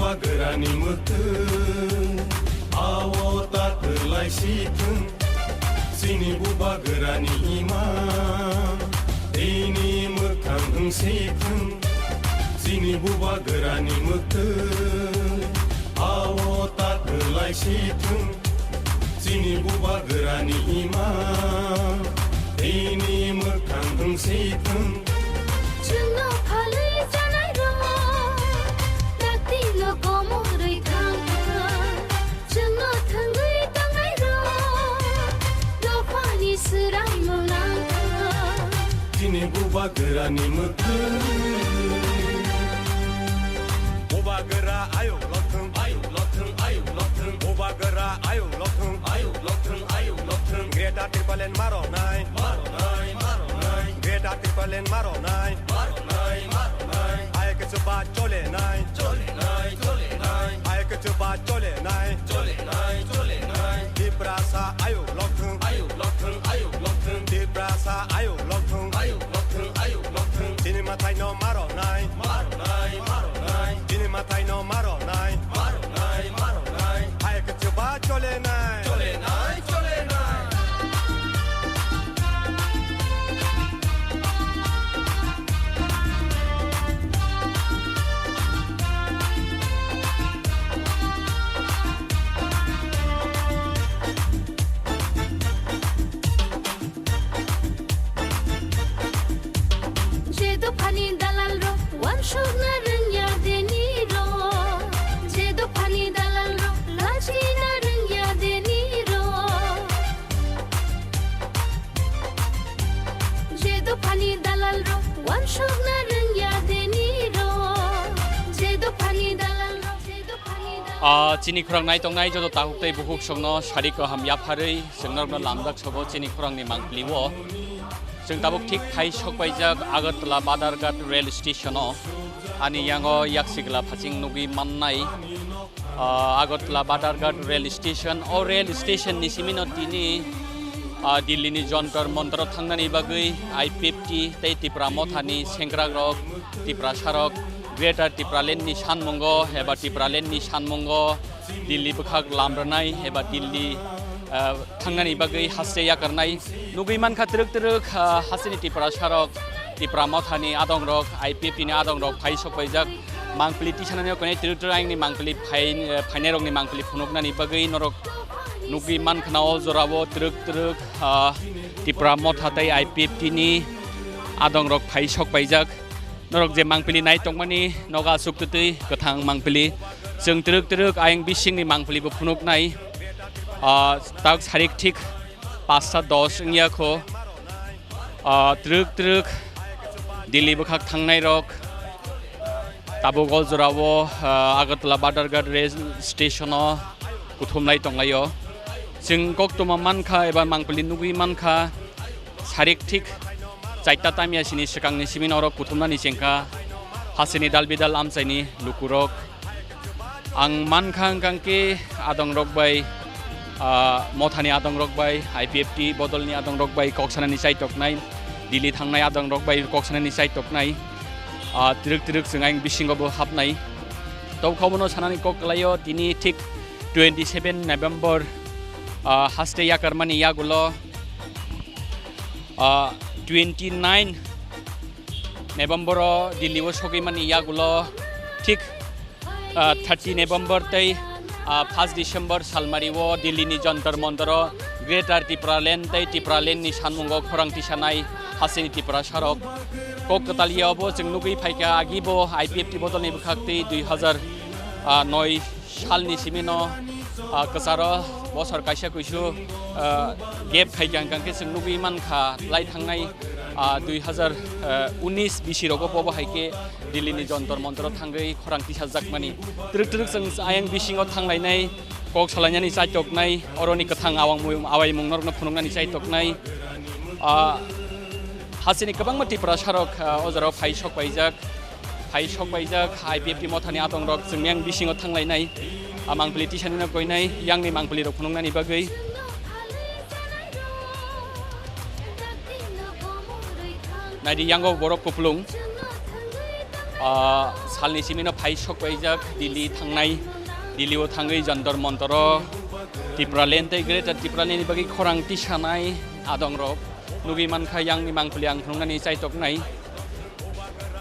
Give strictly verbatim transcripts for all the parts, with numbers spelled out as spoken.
Bubagrani mwkhwtwng, ao ta kwlai si thwng. Chini bubagrani ima, tini mwkhang wng si thwng. Chini bubagrani mwkhwtwng, ao ta kwlai si thwng. Chini bubagrani ima, tini mwkhang wng si thwng. Chwngno phalwi chanai rok, dakti no komorwi thang thang. Chwngno thwngwi tongnai rok, dophani swraimo lang thang. Chini bubagrani mwkhwtwng. Bubagra ayuk lokthwng, ayuk lokthwng, ayuk lokthwng. Bubagra ayuk lokthwng, ayuk lokthwng, ayuk lokthwng. Greater Tipraland maronai, maronai, maronai. Greater Tipraland maronai, maronai, maronai. Hai khe chuba cholenai, cholenai, cholenai. Hai khe chuba cholenai, cholenai, cholenai. Tiprasa ayuk lokthwng, ayuk lokthwng, ayuk lokthwng. Tiprasa ayuk lokthwng, ayuk lokthwng, ayuk lokthwng. Chini mwtai no maronai, maronai, maronai. Chini mwtai no maronai, maronai, maronai. Hai khe chuba cholenai, cholenai, cholenai. Je dophani dalal rok wansukna rwngya deni rok, je dophani dalal rok lachina rwngya deni rok, je dophani dalal rok wansukna rwngya deni rok, je dophani dalal rok, je dophani dalal. Ah, chini khorang nai tongnai joto takhuk tei bukhuk songno sari kaham yapharwi chwng norokno lamjak sobo chini khorangni mangpili o. Chwng tabuk thik phai sokpaijak Agartala Badharghat rail station o. Ani yango yaksigla phaching nugwi mannai, ah, Agartala Badharghat rail station. O rail station ni simino tini, ah, Delhi ni Jantar Mantar o thangnani bagwi I P F T tei Tipra Motha ni sengkrak rok, Tiprasa rok, Greater Tipraland ni sanmungo eba Tipraland ni sanmungo Delhi bwkhak lamrwnai eba Delhi, ah, thangnani bagwi haste yakarnai. Nugwi mankha twrwk twrwk, ah, hasteni Tiprasa rok, Tipra Mothani adong rok, I P F T ni adong rok phai sokpaijak. Mangpili tisanani okoni twrwk twrwk ayangni mangpili phai, eh, phainai rokni mangpili phunuknani bagwi norok nugwi mankha na o jorao twrwk twrwk, ah, Tipra Motha tei I P F T ni adong rok phai sokpaijak. Norok je mangpili nai tongmani nogo aswk twtwi kwthang mangpili. Chwng twrwk twrwk ayang bisingni mangpili bo phunuknai. Ah, tak sarik thik pasta dos wngya kho. Ah, twrwk twrwk Delhi bwkhak thangnai rok tabuk o jorao, ah, Agartala Badharghat rail station o kuthumlai tonglaio. Chwng koktwma mankha eba mangpili nugwi mankha. Sarik thik chaita tamya sini swkangni simi norok kuthumnani chengkha hasteni dal bidal amchaini lukurok. Ang mankha hwnkha khe adongrok bai, ah, Mothani adongrok bai, I P F T bodolni adongrok bai kok sanani chaitoknai, Delhi thangnai adongrok bai kok sanani chaitoknai, ah, twrwk twrwk chwng ayang bisingo bo hapnai. Tobokhe obono sanani kok kwlaio, tini thik twenty seven November, ah, haste yakarmani yagulo, ah, twenty nine November o Delhi o sogwi mani yagulo thik, ah, thirty November tei, ah, first December salmari o Delhi ni Jantar Mantar o Greater Tipraland tei Tipraland ni sanmungo khorang tisanai hasteni Tiprasa rok kok kwtal ya obo chwng nugwi phaikha agi bo I P F T bodolni bwkhak tei dui hazar noi salni simino, ah, kwcharo bosor kaisa kuisu, ah, gap khaikha hwnkha khe chwng nugwi mankha lai thangnai, ah, dui hazar unis bisi rogo bobo hai khe Delhi ni Jantar Mantar o thangwi khorang tisajakmani. Twrwk twrwk chwng ayang bisingo thanglainai, kok salainani chaitoknai, oroni kwthang awangmung, awaimung norokno phunuknani chaitoknai. Ah, hasteni kwbangma Tiprasa rok, ah, o jorao phai sokpaijak. Phai sokpaijak I P F T Mothani adongrok chwngni yang bisingo thanglainai, a mangpili tisanino koinai yangni mangpilirok phunuknani bagwi. Naidi yango borok kupulung. Ah, salni simino phai sok paijak Delhi thangnai, Delhi o thangwi Jantar Mantar o Tipraland tei Greater Tipraland ni bagwi khorang tisanai adongrok nugwi mankha, yangni mangpili ang phunuknani chaitoknai.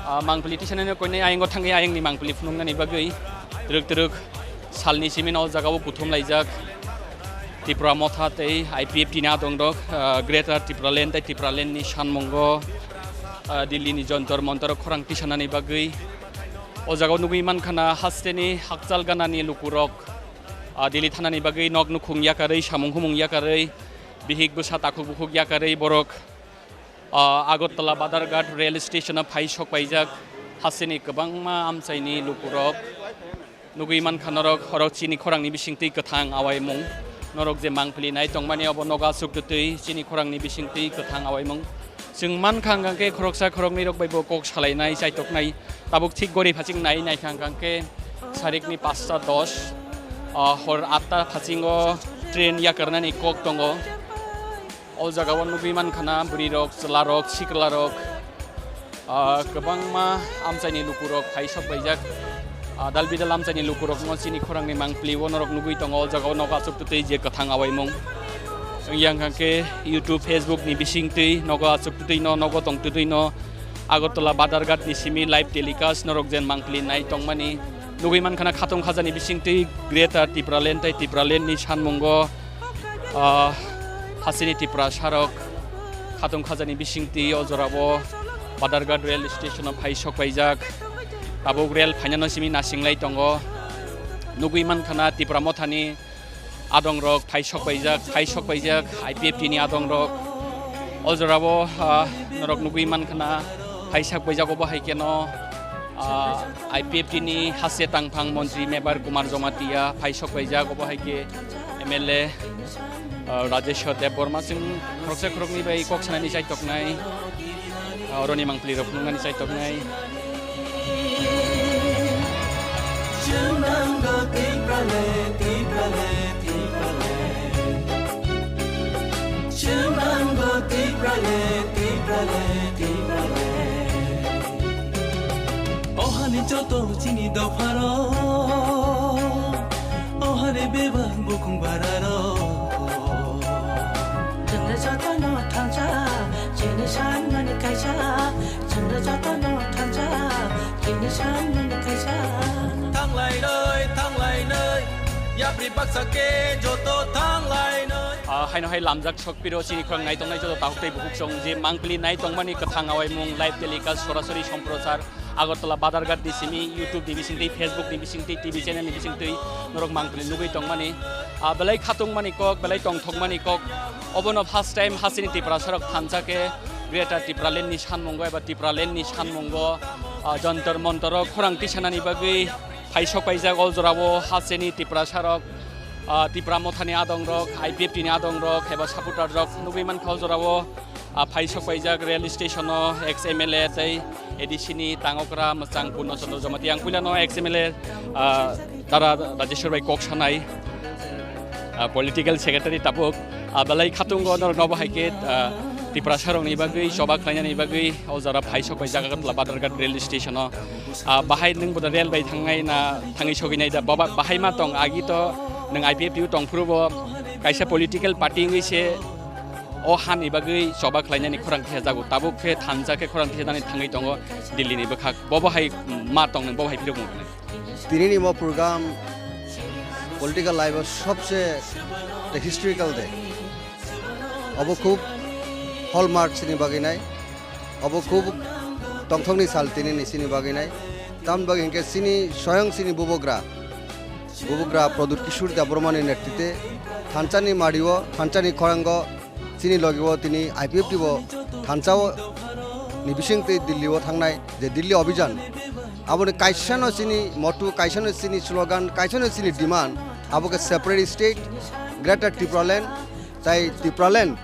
Ah, mangpili tisanai no koinai ayang o thangwi ayangni mangpili phunuknani bagwi twrwk twrwk salni simino o jaga o kuthum laijak. Tipra Motha tei I P F T ni adongrok, ah, Greater Tipraland tei Tipraland ni sanmungo, ah, Delhi ni Jantar Mantar o khorang tisanani bagwi. O jaga o nugwi mankha na hasteni hakchal ganani lukurok, ah, Delhi thanani bagwi nok nukhung yakarwi, samung humung yakarwi, bihik bwsa takhuk bukhuk yakarwi borok, ah, Agartala Badharghat rail station o phai sok paijak hasteni kwbangma amchaini lukurok. Nugwi mankha norok, orok chini khorangni bisingtwi kwthang awaimung. Norok je mangpili nai tongmani obo nogo aswk twtwi chini khorangni bisingtwi kwthang awaimung. Chwng mankha hwnkha khe khoroksa khoroknwi rok bai bo kok salainai, chaitoknai. Tabuk thik gori phaching nai naikha hwnkha khe sarikni pasta dos, ah, hor atta phasingo train yakarnani kok tongo. O jaga o nugwi mankha na bwrwi rok, chwla rok, sikla rok, ah, kwbangma amchaini lukurok phai sok paijak. Ah, dal bidal amchaini lukurokno chini khorangni mangpili o norok nugwi tongo. O jaga o nogo aswk twtwi je kwthang awaimung. Wngya hwnkha khe YouTube, Facebook ni bisingtwi nogo aswk twtwi no, nogo tong twtwi no Agartala Badharghat ni simi live telecast norok jen mangpili nai tongmani. Nugwi mankha na khatung khajani bisingtwi Greater Tipraland tei Tipraland ni sanmungo, ah, hasteni Tiprasarok khatung khajani bisingtwi o jorao Badharghat rail station o phai sok paijak. Tabuk rail phainano simi nasinglai tongo. Nugwi mankha na Tipra Mothani adongrok phai sok paijak, phai sok paijak I P F T ni adongrok. O jorao, ah, norok nugwi mankha na phai sok paijak obo hai kheno, ah, I P F T ni haste tangphang montri Mebar Kumar Jamatia phai sok paijak obo hai khe M L A, ah, Rajeshwar Debbarma chwng khoroksa khoroknwi bai kok sanani chaitoknai. Ah, oroni mangpili rok phunuknani chaitoknai. Chwng nango Tiprale, Tiprale, Tiprale. Chwng nango Tiprale, Tiprale, Tiprale. Ohani joto chini dopharo, ohani bebak bukhung bararo. Chwngno jotono thansa, chini sanmani kaisa. Chwngno jotono thansa, chini sanmani kaisa. Thanglai noi, thanglai noi, yapri baksa khe joto thanglai noi. Ah, haino hai lamjak sok piro chini khorang nai tongnai joto takhuk tei bukhuk chwng je mangpili nai tongmani kwthang awaimung live telecast sorasori somprochar. Agartala Badharghat ni simi YouTube ni bisingtwi, Facebook ni bisingtwi, T V channel ni bisingtwi norok mangpili nugwi tongmani. Ah, belai khatungmani kok, belai tongthokmani kok. Obono first time hasteni Tiprasarok thansa khe Greater Tipraland ni sanmungo eba Tipraland ni sanmungo, ah, Jantar Mantar o khorang tisanani bagwi phai sok paijak o jorao hasteni Tiprasarok, ah, Tipra Mothani adongrok, I P F T ni adongrok eba supporter rok nugwi mankha o jorao. Ah, phai sok paijak rail station o ex M L A tei A D C ni tangokra mwchang Purno Chandra Jamatia. Ang puilano ex M L A, ah, Dara Rajeshwar bai kok sanai, ah, political secretary tabuk, ah, belai khatungo norok nobo hai khe, ah, Tiprasarokni bagwi choba khlainani bagwi o jora phai sok paijak Agartala Badharghat rail station o. Ah, bahai nwng boda rail bai thangnai na thangwi sogwi nai da? Baba, bahai ma tong, agi to nwng I P F T o tong phuru bo kaisa political party wngwi se o hani bagwi choba khlainani khorang thwijago. Tabuk khe thansa khe khorang thwijanani thangwi tongo Delhi ni bwkhak. Bobo hai ma tong nwng, bobo hai phirok nwng. Tini ni mo program political life o sobse the historical day. Obo khub hallmark chini bagwi nai. Obo khub tongthokni sal tini ni chini bagwi nai. Tamni bagwi hinkhe chini soyang chini bubagra, bubagra Pradyut Kishore Debbarma ni netrite thansa ni mari o, thansa ni khorang o chini logi o tini I P F T bo thansa o ni bising tei Delhi o thangnai je Delhi Abhijan. Aboni kaisa no chini motto, kaisa no chini slogan, kaisa no chini demand, abo khe separate state, Greater Tipraland, tai Tipraland.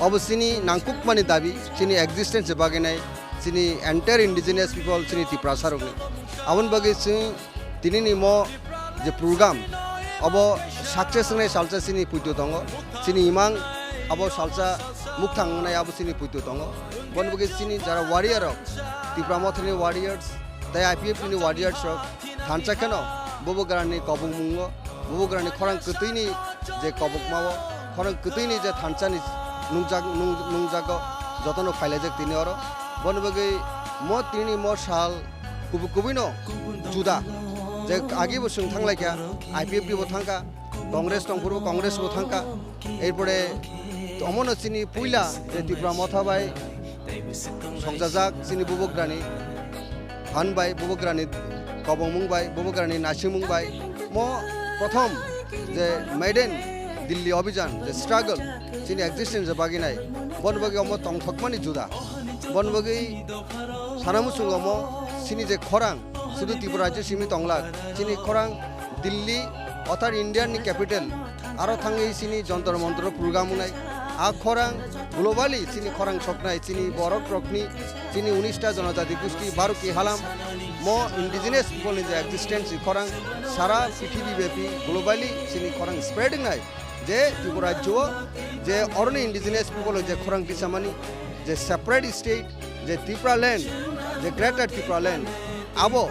Obo chini nangkukmani dabi, chini existence bagwi nai, chini entire indigenous people, chini Tiprasa rokni. Aboni bagwi chini tini ni mo je program, obo success wngnai salsa chini puito tongo, chini imang abo salsa mukthang wngnai abo chini puito tongo. Boni bagwi chini jara warrior rok, Tipra Mothani warriors, Tei I P F T ni warriors rok thansa kheno Bubagrani kobongmungo, Bubagrani khorang kwtwini je kobokmao, khorang kwtwini je thansani nungjak-, nung-, nungjago, jotono phailajak tini oro. Boni bagwi mo tini mo sal kubui kubuino juda. Je agi bo chwng thanglaikha, I P F T bo thangkha, Congress tongphuru Congress bo thangkha. Erpore omono chini puila je Tipra Motha bai songjajak chini Bubagrani phan bai, Bubagrani kobongmung bai, Bubagrani naisingmung bai, mo prothom je maiden Delhi Abhijan je struggle chini existence je baginai, bon bagwi omo tongthokmani juda. Bon bagwi sana muchungo omo chini je khorang, sudu Tripura rajyo simi tonglak, chini khorang Delhi, othar India ni capital, aro thangwi chini Jantar Mantar program wngnai. A khorang globally chini khorang soknai, chini borok rokni, chini unista jonojati gusti, Bharuki halam, mo indigenous people ni je existence ni khorang sara prithibi bepi globally chini khorang spread wngnai. Je Tripura rajyo je oroni indigenous people je khorang tisamani, je separate state, je Tripura land, je greater Tripura land, abo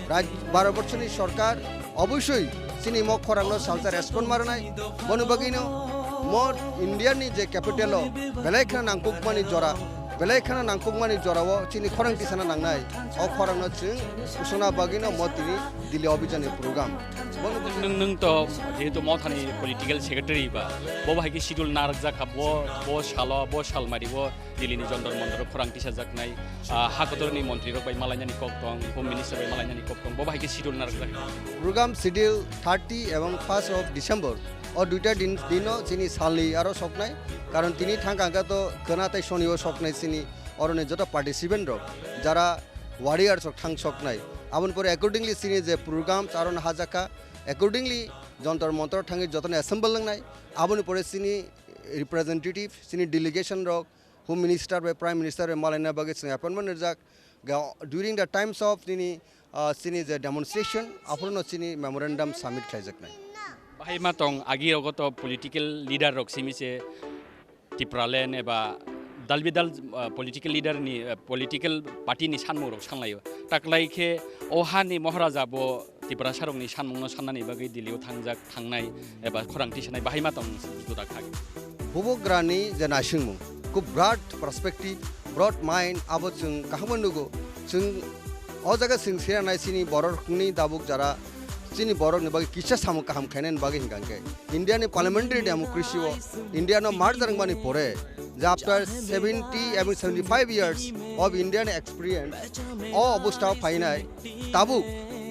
raj-, Bharat borso ni sorkar obosoi chini mo khorang no salsa respond ma rwnai. Boni bagwi no mo India ni je capital o belai kheno nangkukmani jora, belai kheno nangkukmani jora o chini khorang tisana nangnai. O khorang no chwng usona bagwi no mo tini Delhi Abhijan ni program. Boni bagwi Nwng, nwng to jehetu Mothani political secretary ba, bo bahai khe schedule narwkjak kha, bo, bo salo, bo salmari o Delhi ni Jantar Mantar o khorang tisajaknai, ah, ha kotorni montri rok bai malainani kok tong, Home Minister bai malainani kok tong, bo bahai khe schedule narwkjak. Program schedule thirty ebong first of December, o duita din, dino chini salni aro soknai, karon tini thangka hwnkha to kwna tei soni o soknai chini oroni joto participant rok, jara warriors rok thang soknai. Aboni pore accordingly chini je programs aro no hajakha, accordingly Jantar Mantar thangwi jotono assemble wngnai. Aboni pore chini representative, chini delegation rok, Home Minister bai Prime Minister bai malaina bagwi chwng appointment rijak. Ga-, during the times of chini, ah, chini je demonstration, aphuru no chini memorandum submit khlaijaknai. Bahai ma tong agi rogo to political leader rok simi se Tipraland eba dal bidal, ah, political leader ni, ah, political party ni sanmung rok sanglaio. Taklai khe o hani Maharaja bo Tiprasa rokni sanmungno sannani bagwi Delhi o thangjak, thangnai eba khorang tisanai bahai ma tong juda kha. Bubagrani je naisingmung, khub broad perspective, broad mind, abo chwng kaham nugo. Chwng o jaga chwng sinanai chini borokni dabuk jara, chini borokni bagwi kisa samung kaham khainani bagwi hingka hingke India ni parliamentary democracy o India no merger wngmani pore, je after seventy ebong seventy five years of Indian experience, o obostha o phainai, tabuk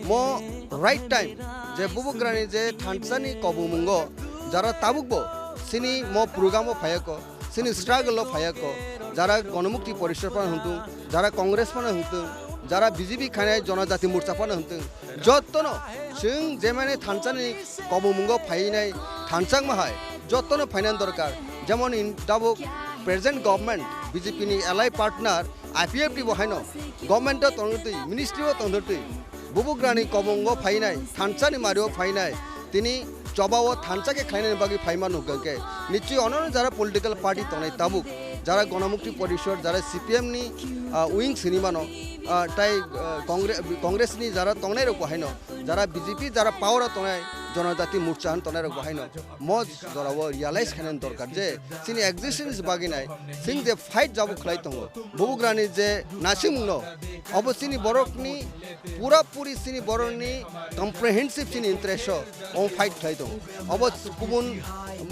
mo right time je Bubagrani je thansani kobongmungo jara tabuk bo chini mo program o phaiya ko, chini struggle o phaiya ko, jara Ganamukti Porishad phano hwntung, jara Congress phano hwntung, jara B J P khainai Jonojati Morcha phano hwntung, jottono chwng jemani thansani kobongmungo phainai thansakma hai jottono phainani dorkar. Jemon in tabuk present government B J P ni ally partner I P F T bo haino government o tongtwi, ministry o tongtwi, Bubagrani kobongo phainai, thansani mario phainai, tini chobao thansa khe khlainani bagwi phaima nukha khe, nichwi onono jara political party tongnai tabuk, jara Ganamukti Porishad, jara C P M ni, ah, wing sini mano, ah, tai, ah, Congre-, Congress ni jara tongnai rok bo haino, jara B J P, jara power o tongnai, Jonojati Morcha han tongnai rok bo haino. Mo jorao realize khainani dorkar je chini existence bagwi nai, chwng je fight jabo khlai tongo, Bubagrani je naisingmungno, obo chini borokni pura puri chini borokni comprehensive chini interest o omo fight khlai tongo. Obo kubun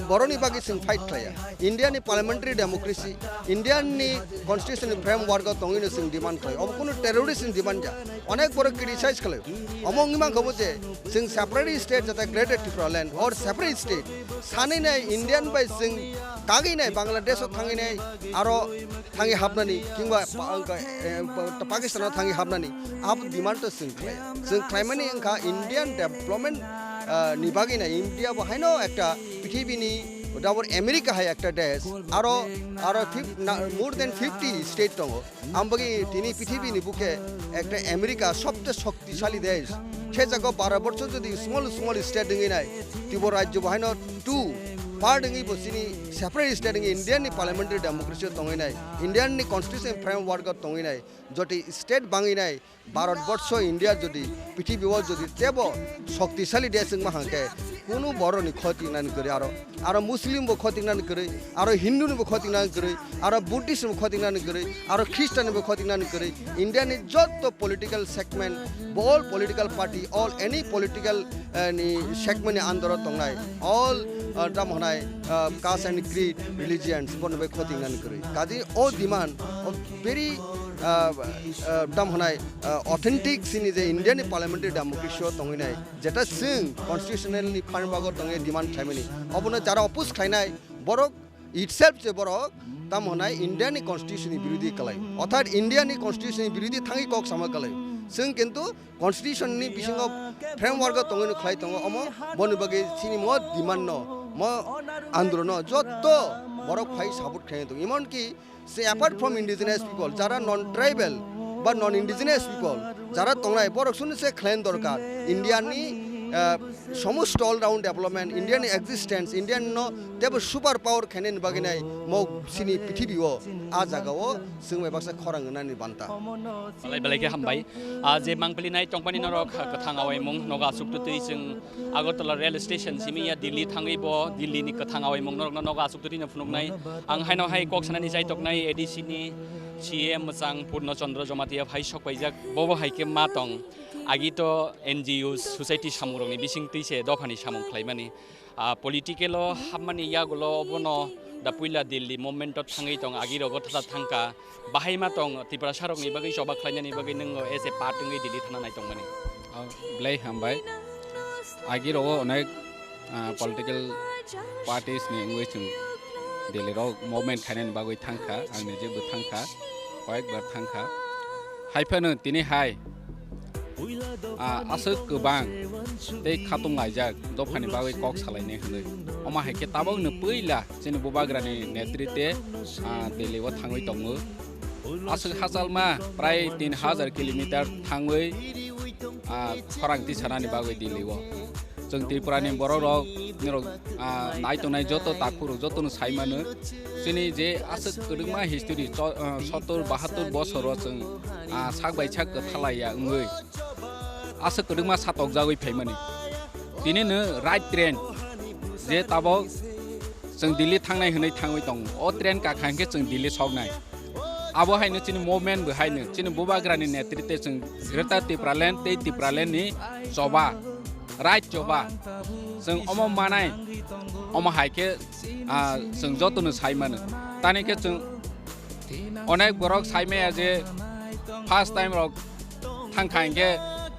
borokni bagwi chwng fight khlaiya. India ni parliamentary democracy, India ni constitution ni framework o tongwino chwng demand khlai. Obo kunu terrorist ni demand ya. Onek borok criticize khlai. Omo wngwi mankha bo je chwng separate state jata Greater Tipraland or separate state sanwi nai Indian bai chwng kagwi nai Bangladesh o thangwi nai aro thangwi hapnani kingba pa-, eh, pa-, Pakistan o thangwi hapnani abo demand to chwng khlai. Chwng khlaimani wngkha Indian development, ah, ni bagwi nai India bo haino ekta prithibi ni dabor America hai ekta desh aro, aro fif-, na-, more than fifty state tongo. Ambagwi tini prithibi ni buke ekta America sobte shoktisali desh. Khe jago bara borcho jodi small small state wngwi nai, Tripura rajyo bo haino two, part wngwi bo chini separate state wngwi Indian ni parliamentary democracy o tongwi nai, Indian ni constitution framework o tongwi nai, jodi state bangwi nai, Bharat Borsho India jodi prithibi o jodi tebo shoktisali desh wngma hangkhe kunu borok ni khoti nani kwrwi aro, aro Muslim bo khoti nani kwrwi, aro Hindu ni bo khoti nani kwrwi, aro Buddhist ni bo khoti nani kwrwi, aro Christian ni bo khoti nani kwrwi, India ni jotto political segment, all political party, all any political, eh, ni segment ni under o tongnai, all, eh, tamo hwnai, eh, caste and creed, religions, bono bai khoti nani kwrwi. Kadi o demand, o very, eh, eh, tamo hwnai, eh, authentic chini je India ni parliamentary democracy o tongwi nai, jeta chwng constitutional ni phan bago tongwi demand khlaimani. Obono jara oppose khlainai, borok itself je borok tamo hwnai India ni constitution ni birodhi kalai. Orthat India ni constitution ni birodhi thangwi kok sama kalai. Chwng kintu constitution ni bisingo framework o tongwi no khlai tongo omo, boni bagwi chini mo demand no, mo andolon no jotto borok phai support khlai tongo. Emon ki se apart from indigenous people, jara non tribal ba non indigenous people, jara tongnai borok sunu se khlaina dorkar. India ni, eh, somosto all round development, India ni existence, India no tebo super power khainani bagwi nai mo chini prithibi o, a jaga o chwng bai baksa khorang wngnani banta. Belai belai khe hambai. Ah, je mangpili nai tongmani norok, ah, kwthang awaimung nogo aswk twtwi chwng Agartala rail station simi ya Delhi thangwi bo Delhi ni kwthang awaimung norokno nogo aswk twtwi no phunuknai. Ang haino hai kok sanani chaitoknai A D C ni C M mwchang Purno Chandra Jamatia phai sok paijak. Bobo hai khe ma tong. Agi to N G O society samung rokni bising twi se dophani samung khlaimani. Ah, political o hapmani yagulo bono da puila Delhi movement o thangwi tong, agi rogo thata thangkha. Bahai ma tong Tiprasa rokni bagwi choba khlainani bagwi nwng as a part wngwi Delhi thana nai tongmani. Ah, belai hambai. Agi rogo onek, ah, political parties ni wngwi chwng Delhi rok movement khainani bagwi thangkha, ang nijebo thangkha, koyekbar thangkha. Haiphano tini hai ah, aswk kwbang tei khatung laijak dophani bagwi kok salainai hwnwi. Omo hai khe tabukno puila chini bubagrani netrite, ah, Delhi o thangwi tongo. Aswk hachalma prai tin hazar kilometer thangwi, ah, khorang tisanani bagwi Delhi o. Chwng Tripura ni borok rok, nirok, ah, nai tongnai joto takhuk rok joto no sai mano. Chini je aswk kwdwkma history, cho-, ah, sottor bahattor bosor o chwng, ah, sak bai sak kwthalaiya wngwi aswk kwdwkma satokjagwi phaimani. Tini no right train je tabok chwng Delhi thangnai hwnwi thangwi tongo. O train kakha hinkhe chwng Delhi soknai. Abo haino chini movement bo haino chini bubagrani netrite chwng Greater Tipraland tei Tipraland ni choba, right choba. Chwng omo manai, omo hai khe, ah, chwng joto no sai mano. Tani khe chwng onek borok sai maya je first time rok thangkha hinkhe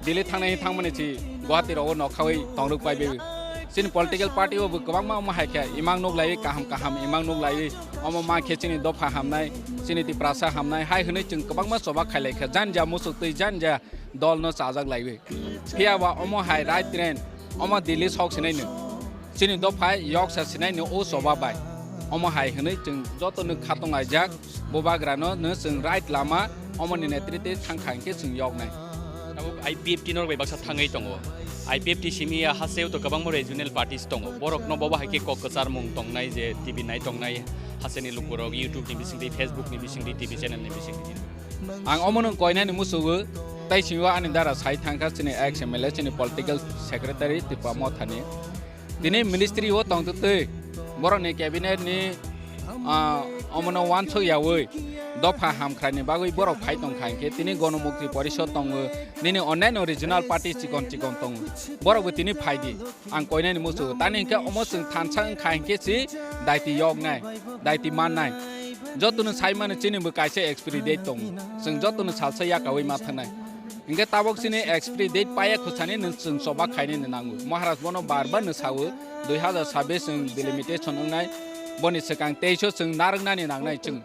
Delhi thangnai thangmani si Guwahati rogo nokhawi tongrok paibai. Chini political party o bo kwbangma omo hai khe imang nuk laiwi kaham kaham imang nuk laiwi omo ma khe chini dopha hamnai, chini Tiprasa hamnai hai hwnwi chwng kwbangma choba khailai kha janja muchuk twi janja dol no chajak laiwi. Phiya ba omo hai right train omo Delhi sok sinai no. Chini dopha yoksa sinai no o choba bai. Omo hai hwnwi chwng joto no khatung laijak. Bubagrano no chwng right lama omoni netrite thangkha hinkhe chwng yoknai. Tabuk I P F T norok bai baksa thangwi tongo. I P F T simi ya hasteo to kwbangma regional parties tongo. Borokno bobo hai khe kok kwcharmung tongnai je T V nai tongnai, hasteni lukurok YouTube ni bisingtwi, Facebook ni bisingtwi, T V channel ni bisingtwi. Ang omono koinani musugo, tei simi o ani dara sai thangkha chini ex M L A, chini political secretary Tipra Mothani. Tini ministry o tongtwtwi borokni cabinet ni, ah, omono wansuk yaui dopha hamkrai ni bagwi borok phai tongkha hinkhe tini Gonomukti Porishod tongo, nini onnaino regional party chikon chikon tongo, borok bo tini phai di, ang koinani muchungo. Tani hinkhe omo chwng thansa wngkha hinkhe si daiti yoknai, daiti mannai. Jotono sai mano chini bo kaisa expiry date tongo, chwng jotono salsa yakaui ma thangnai. Hinkhe tabok chini expiry date paiya khwsani nwng chwng choba khainani nango. Maharaj bono bar bar no sao, dui hazar sabbish chwng delimitation wngnai, boni swkang teis o chwng narwknani nangnai, chwng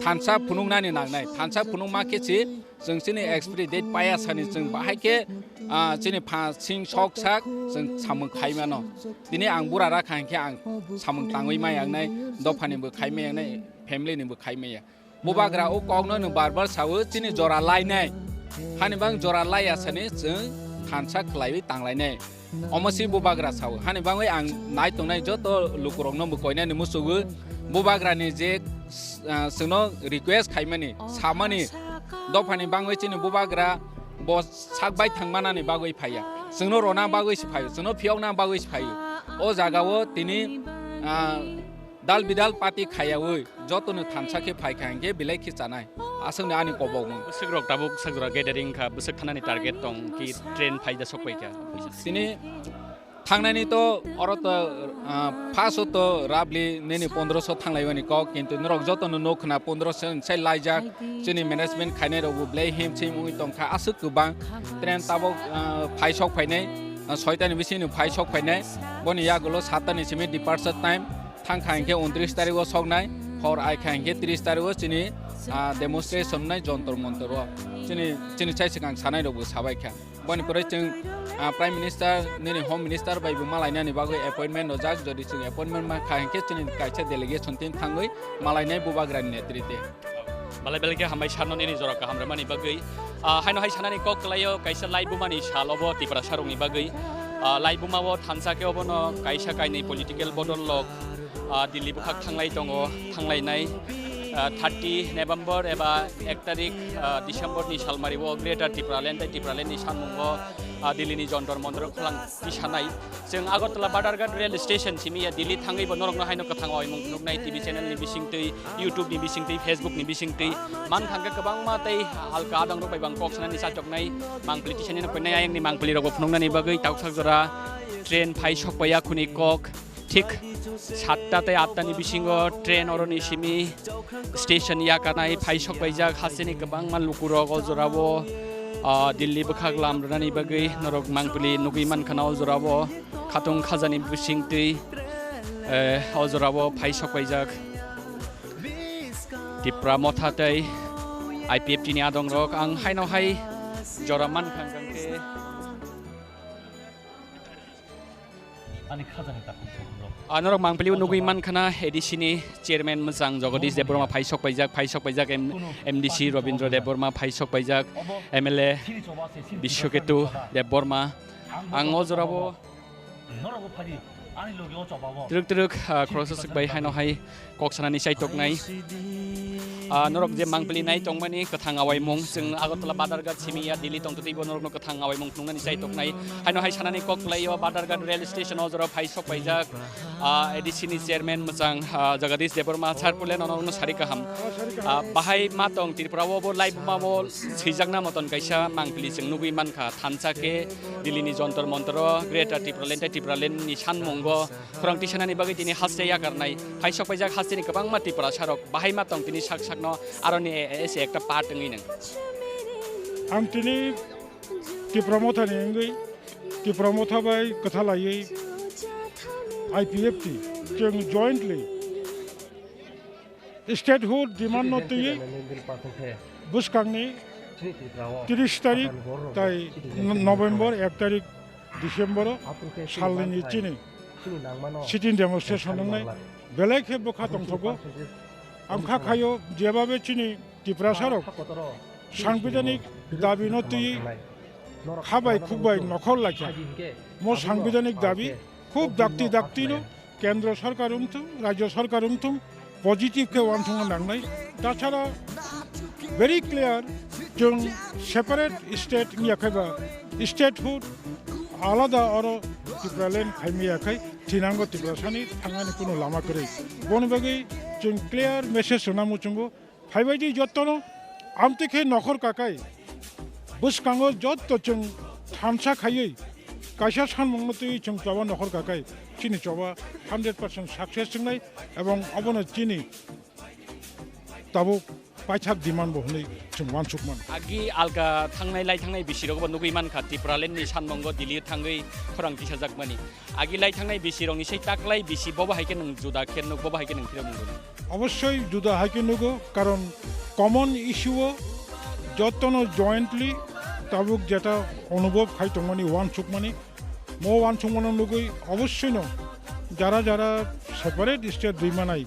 thansa phunuknani nangnai. Thansa phunukma khe si chwng chini expiry date paiya sani chwng bahai khe, ah, chini pha sing sok sak chwng samung khai mano. Tini ang bura rakha hinkhe ang samung tangwi ma yangnai, dophani bo khai ma yangnai, family ni bo khai maya. Bubagra o kokno no bar bar sao, chini jora lainai. Hani bang jora laiya sani chwng thansa khlaiwi tanglainai. Omo si bubagra sao. Hani bagwi ang nai tongnai joto lukurokno bo koinani muchugwi bubagrani je, ah, chwngno request khaimani, samani dophani bagwi chini bubagra bo sak bai thang manani bagwi phaiya. Chwngno rona bagwi se phaio, chwngno phiyokna bagwi se phaio. O jagao tini, ah, dal bidal party khayaui jotono thansa khe phaikha hinkhe belai khe chanai. Aswkno ani kobokmung. Bwswkrok tabuk sakjora gathering kha, bwswk thanani target tong ki train phaida sokpaikha? Tini thangnani to oro to, ah, first o to roughly nini pondroso thanglaimani kok, kintu norok jotono nuk khna pondroso sai laijak. Chini management khainai rokbo belai him chim wngwi tongkha, aswk kwbang train tabuk, ah, phai sok phainai, ah, soitani bisingni phai sok phainai. Boni yagulo sattani simi departure time. Thangkha hinkhe untris tarikh o soknai, hor aikha hinkhe tris tarikh o chini, ah, demonstration nai Jontor Montor o. Chini, chini chai swkang sanai rokbo sabaikha. Boni pore chwng, ah, Prime Minister, nini Home Minister bai bo malainani bagwi appointment rojak. Jodi chwng appointment mankha hinkhe chini kaisa delegation team thangwi malainai bubagrani netrite. Belai belai khe hambai sarno nini jora kaham rwmani bagwi. Ah, haino hai sanani kok kwlaio kaisa laibumani sal obo Tiprasa rokni bagwi. Ah, laibuma o thansa khe obono kaisa kainwi political bodol rok, ah, Delhi bwkhak thanglai tongo, thanglainai, ah, thirty November eba ek tarik, ah, December ni salmari o Greater Tipraland tei Tipraland ni sanmungo, ah, Delhi ni Jontor Montor o khwlang tisanai. Chwng Agartala Badharghat rail station simi ya Delhi thangwi bo norokno haino kwthang oimung phunuknai T V channel ni bisingtwi, YouTube ni bisingtwi, Facebook ni bisingtwi. Man thangkhe kwbangma tei halka adang rok bai bang kok sanani chachoknai mangpili tisani no koinai ayang ni mangpili rok bo phunuknani bagwi tauksak jora train phai sokpaiya khuni kok. Thik satta tei atta ni bisingo train oroni simi station yakanai phai sokpaijak hasteni kwbangma lukurok o jorao, ah, Delhi bwkhak lam rwnani bagwi norok mangpili nugwi mankha na o jorao khatung khajani bisingtwi, eh, o jorao phai sokpaijak Tipra Motha tei I P F T ni adongrok. Ang haino hai jora mankha hwnkhe. Ani khajani takhuk bukhuk rok. Ah, norok mangpili o nugwi mankha na A D C ni chairman mwchang Jagadish Debbarma phai sok paijak, phai sok paijak M-, M D C Robindra Debbarma phai sok paijak, M L A Biswaketu Debbarma. Ang o jorao twrwk twrwk, ah, khoroksa swk bai haino hai kok sanani chaitoknai. Ah, norok je mangpili nai tongmani kwthang awaimung, chwng Agartala Badharghat simi ya Delhi tongtwtwi bo norokno kwthang awaimung phunuknani chaitoknai. Haino hai sanani kok kwlaio Badharghat rail station o jorao phai sok paijak, ah, A D C ni chairman mwchang, ah, Jagadish Debbarma sir puileno norokno sari kaham. Ah, bahai ma tong Tripura o bo live ma bo swijakna moton kaisa mangpili chwng nugwi mankha, thansa khe Delhi ni Jontor Montor o Greater Tipraland tei Tipraland ni sanmungo khorang tisanani bagwi tini haste yakarnai. Phai sok paijak hasteni kwbangma Tiprasa rok bahai ma tong tini sak sakno aroni ese ekta part wngwi nang. Ang tini Tipra Motha ni wngwi, Tipra Motha bai kwtha laiwi I P F T chwng jointly statehood demand no twiwi bwskangni tris tarik tai November, ek tarik December o salni chini sitting demonstration wngnai belai khe bwkha tongthogo. Ang kha khaio jebabe chini Tiprasa rok sangbidanik dabi no twiwi kha bai khuk bai nokhor laikha. Mo sangbidanik dabi khub dakti dakti no Kendro Sorkar wngthung, Rajyo Sorkar wngthung, positive khe uansukna nangnai. Tachara very clear, chwng separate state wngya khaiba, statehood alada oro Tipraland khaimaya khai thinango Tiprasani thangani kunu lama kwrwi. Boni bagwi chwng clear message rwna muchungo. Phaibaidi jottono amtwi khe nokhor kakai bwskango jotto chwng thansa khaiwi kaisa sanmungno twiwi chwng choba nokhor kakai chini choba hundred percent success wngnai ebong obono chini tabuk paithak demand bo hwnwi chwng uansukmano. Agi alga thangnai lai thangnai bisirokbo nugwi mankha Tipralandni sanmungo Delhi thangwi khorang tisajakmani. Agi lai thangnai bisirokni sei taklai bisi bobo hai khe nwng juda khe nuk, bobo hai khe nwng phirok nukgo. Obossoi juda hai khe nugo, karon common issue o jottono jointly tabuk jeta onubhob khai tongmani, uansukmani, mo uansukmano nugwi obossoi no jara jara separate state rwi manai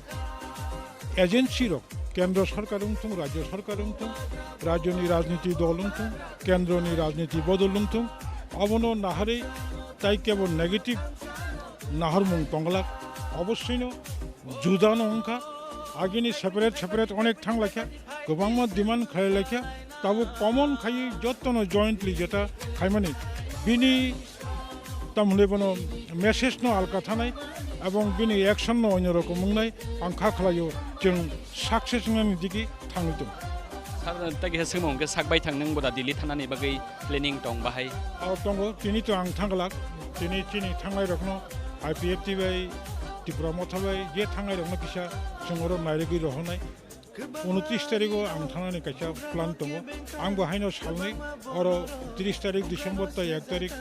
agency rok, Kendro Sorkar wngthung, Rajyo Sorkar wngthung, Rajyoni rajniti dol wngthung, Kendroni rajniti bodol wngthung, Obono naharwi tai kebo negative naharmung tongglak, obossoino judano wngkha. Agini separate separate onek thanglaikha, kwbangma demand khlailaikha, tabuk common khaiwi jotono jointly jeta khaimani bini tamhwnwi bono message no alka thanai ebong bini action no onyo rokom wngnai ang kha khlaio, chwng success wngnani digi thangwi tongo. Sir, tei kisa swngmung hwnkhe sak baithang nwng boda Delhi thanani bagwi planning tong bahai? O tongo, tini to ang thangglak, tini chini thangnai rokno I P F T bai, Tipra Motha bai, je thangnai rokno kisa chwng oro nairigwi rohornai. Unotris tarigo ang thangnani kaisa plan tongo. Ang bo haino salnwi oro tris tarik December tei ek tarik,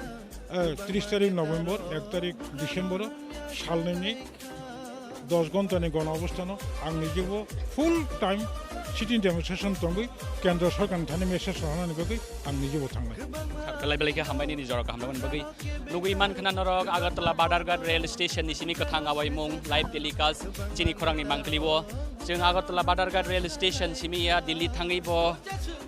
eh, tris tarik November, ek tarik December o salnwini dos ghonta ni gono obostano ang nijebo full time sitting demonstration tongwi kendro sorkar ni thani message rohornani bagwi ang nijebo thangnai. Belai belai khe hambai nini jorao kaham nangmani bagwi. Nugwi mankha na norok Agartala Badharghat rail station ni simi kwthang awaimung live telecast chini khorang ni mangpili o. Chwng Agartala Badharghat rail station simi ya Delhi thangwi bo,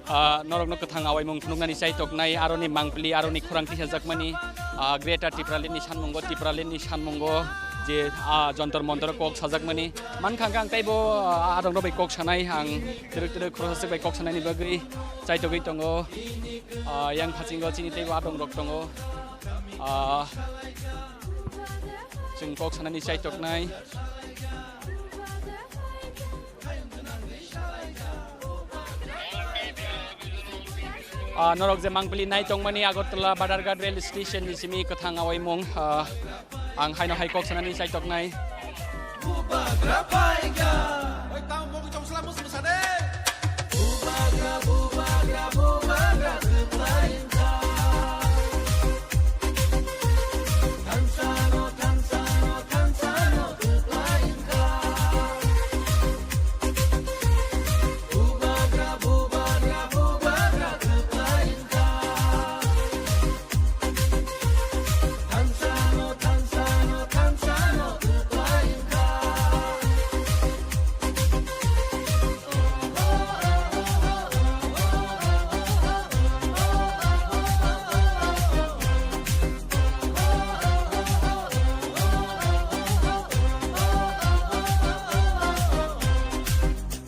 ah, norokno kwthang awaimung phunuknani chaitoknai, aroni mangpili, aroni khorang tisajakmani, ah, Greater Tipraland ni sanmungo, Tipraland ni sanmungo je, ah, Jantar Mantar kok sajakmani. Mankha hwnkhe ang teibo, ah, adongrok bai kok sanai, ang twrwk twrwk khoroksa swk bai kok sanaini bagwi chaitogwi tongo. Ah, yang phasingo chini teibo adongrok tongo. Ah, chwng kok sanani chaitoknai. Ah, norok je mangpili nai tongmani Agartala Badharghat rail station ni simi kwthang awaimung, ah, ang haino hai kok sanani chaitoknai.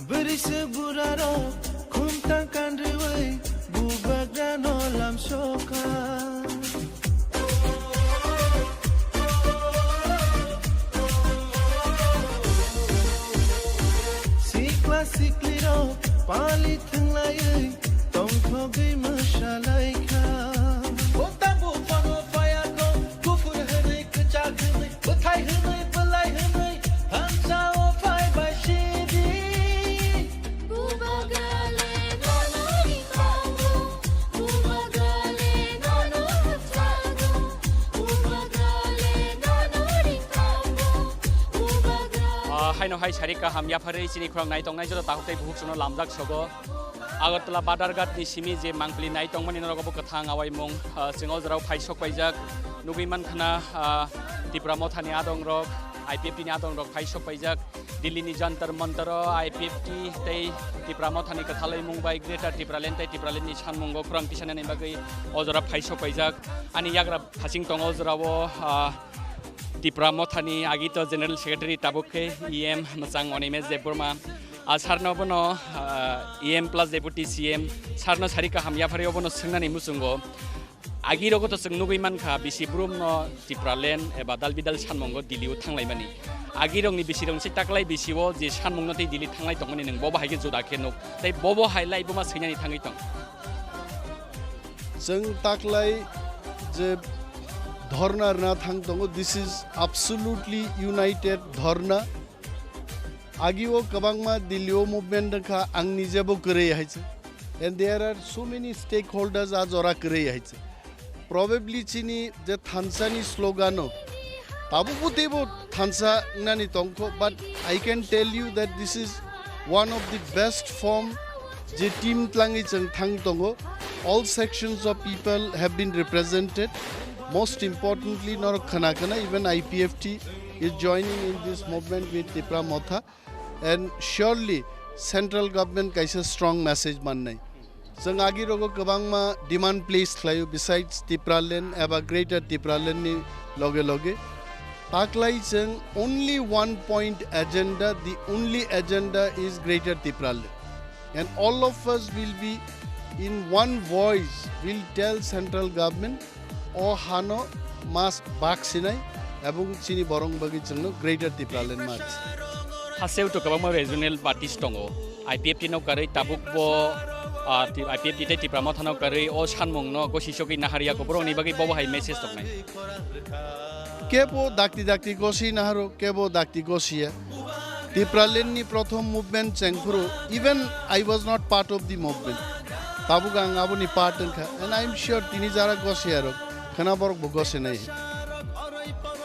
Bwrwi se burarok khumta kanriwi bubagrano lamsokha. Sikla siklirok pali thwnglaiwi tongthogwi mwsalaikha. Bota buphano phayakho, kuphur hwnwi, kwchak hwnwi, bwthai hwnwi, bwlai hwnwi, thansa o phai bai sidi. Bubagrale nono ringkhango, bubagrale nono rwkchago, bubagrale nono ringkhango, bubagrale. Ah, haino hai sari kaham yapharwi chini khorang nai tongnai joto takhuk tei bukhuk chwngno lamjak sogo. Agartala Badharghat ni simi je mangpili nai tongmani norok bo kwthang awaimung, ah, chwng o jorao phai sok paijak. Nugwi mankha na, ah, Tipra Motha ni adong rok, I P F T ni adong rok phai sok paijak. Delhi ni Jantar Mantar o I P F T tei Tipra Motha ni kwthalwi mung bai Greater Tipraland tei Tipraland ni sanmungo khorang tisanani bagwi o jora phai sok paijak. Ani yagra phasing tongo o jorao, ah, Tipra Motha ni agito General Secretary tabuk khe E M mwchang Animesh Debbarma. Ah, sir no bono, ah, E M plus Deputy C M, sir no sari kaham yapharwi obono swngnani muchungo. Agi rogo to chwng nugwi mankha, bisi brum no Tipraland eba dal bidal sanmungo Delhi o thanglaimani. Agi rokni bisi rok se taklai bisi o je sanmung no tei Delhi thanglai tongmani nwng bobo hai khe juda khe nuk. Tei bobo hai lai buma swinani thangwi tong. Chwng taklai je dhorna rwna thang tongo, this is absolutely united dhorna. Agi o kwbangma Delhi o movement wngkha, ang nijebo kwrwi hai se. And there are so many stakeholders a jora kwrwi hai se. Probably chini je thansa ni slogan o tabuk bo teibo thansa wngnani tongkho, but I can tell you that this is one of the best form je team tlangwi chwng thang tongo. All sections of people have been represented. Most importantly, norok khna khna, even I P F T is joining in this movement with Tipra Motha, and surely central government kaisa strong message mannai. Chwng agirogo kwbangma demand place khlaio besides Tipraland eba Greater Tipraland ni loge loge. Taklai chwng only one point agenda, the only agenda is Greater Tipraland. And all of us will be in one voice, will tell central government, o hano mas bak sinai, ebong chini borong bagwi chwngno Greater Tipraland mas. Haseo to kwbangma regional parties tongo. I P F T no karwi tabuk bo, ah, ti-, I P F T tei Tipra Motha no karwi o sanmung no gosi sogwi nahariya ko borok ni bagwi bobo hai message tongnai. Kebo dakti dakti gosi naharo, kebo dakti gosiya. Tipraland ni prothom movement chengphuru, even I was not part of the movement. Tabuk ang aboni part wngkha, and I am sure tini jara gosiya rok, khwna borok bo gosinai.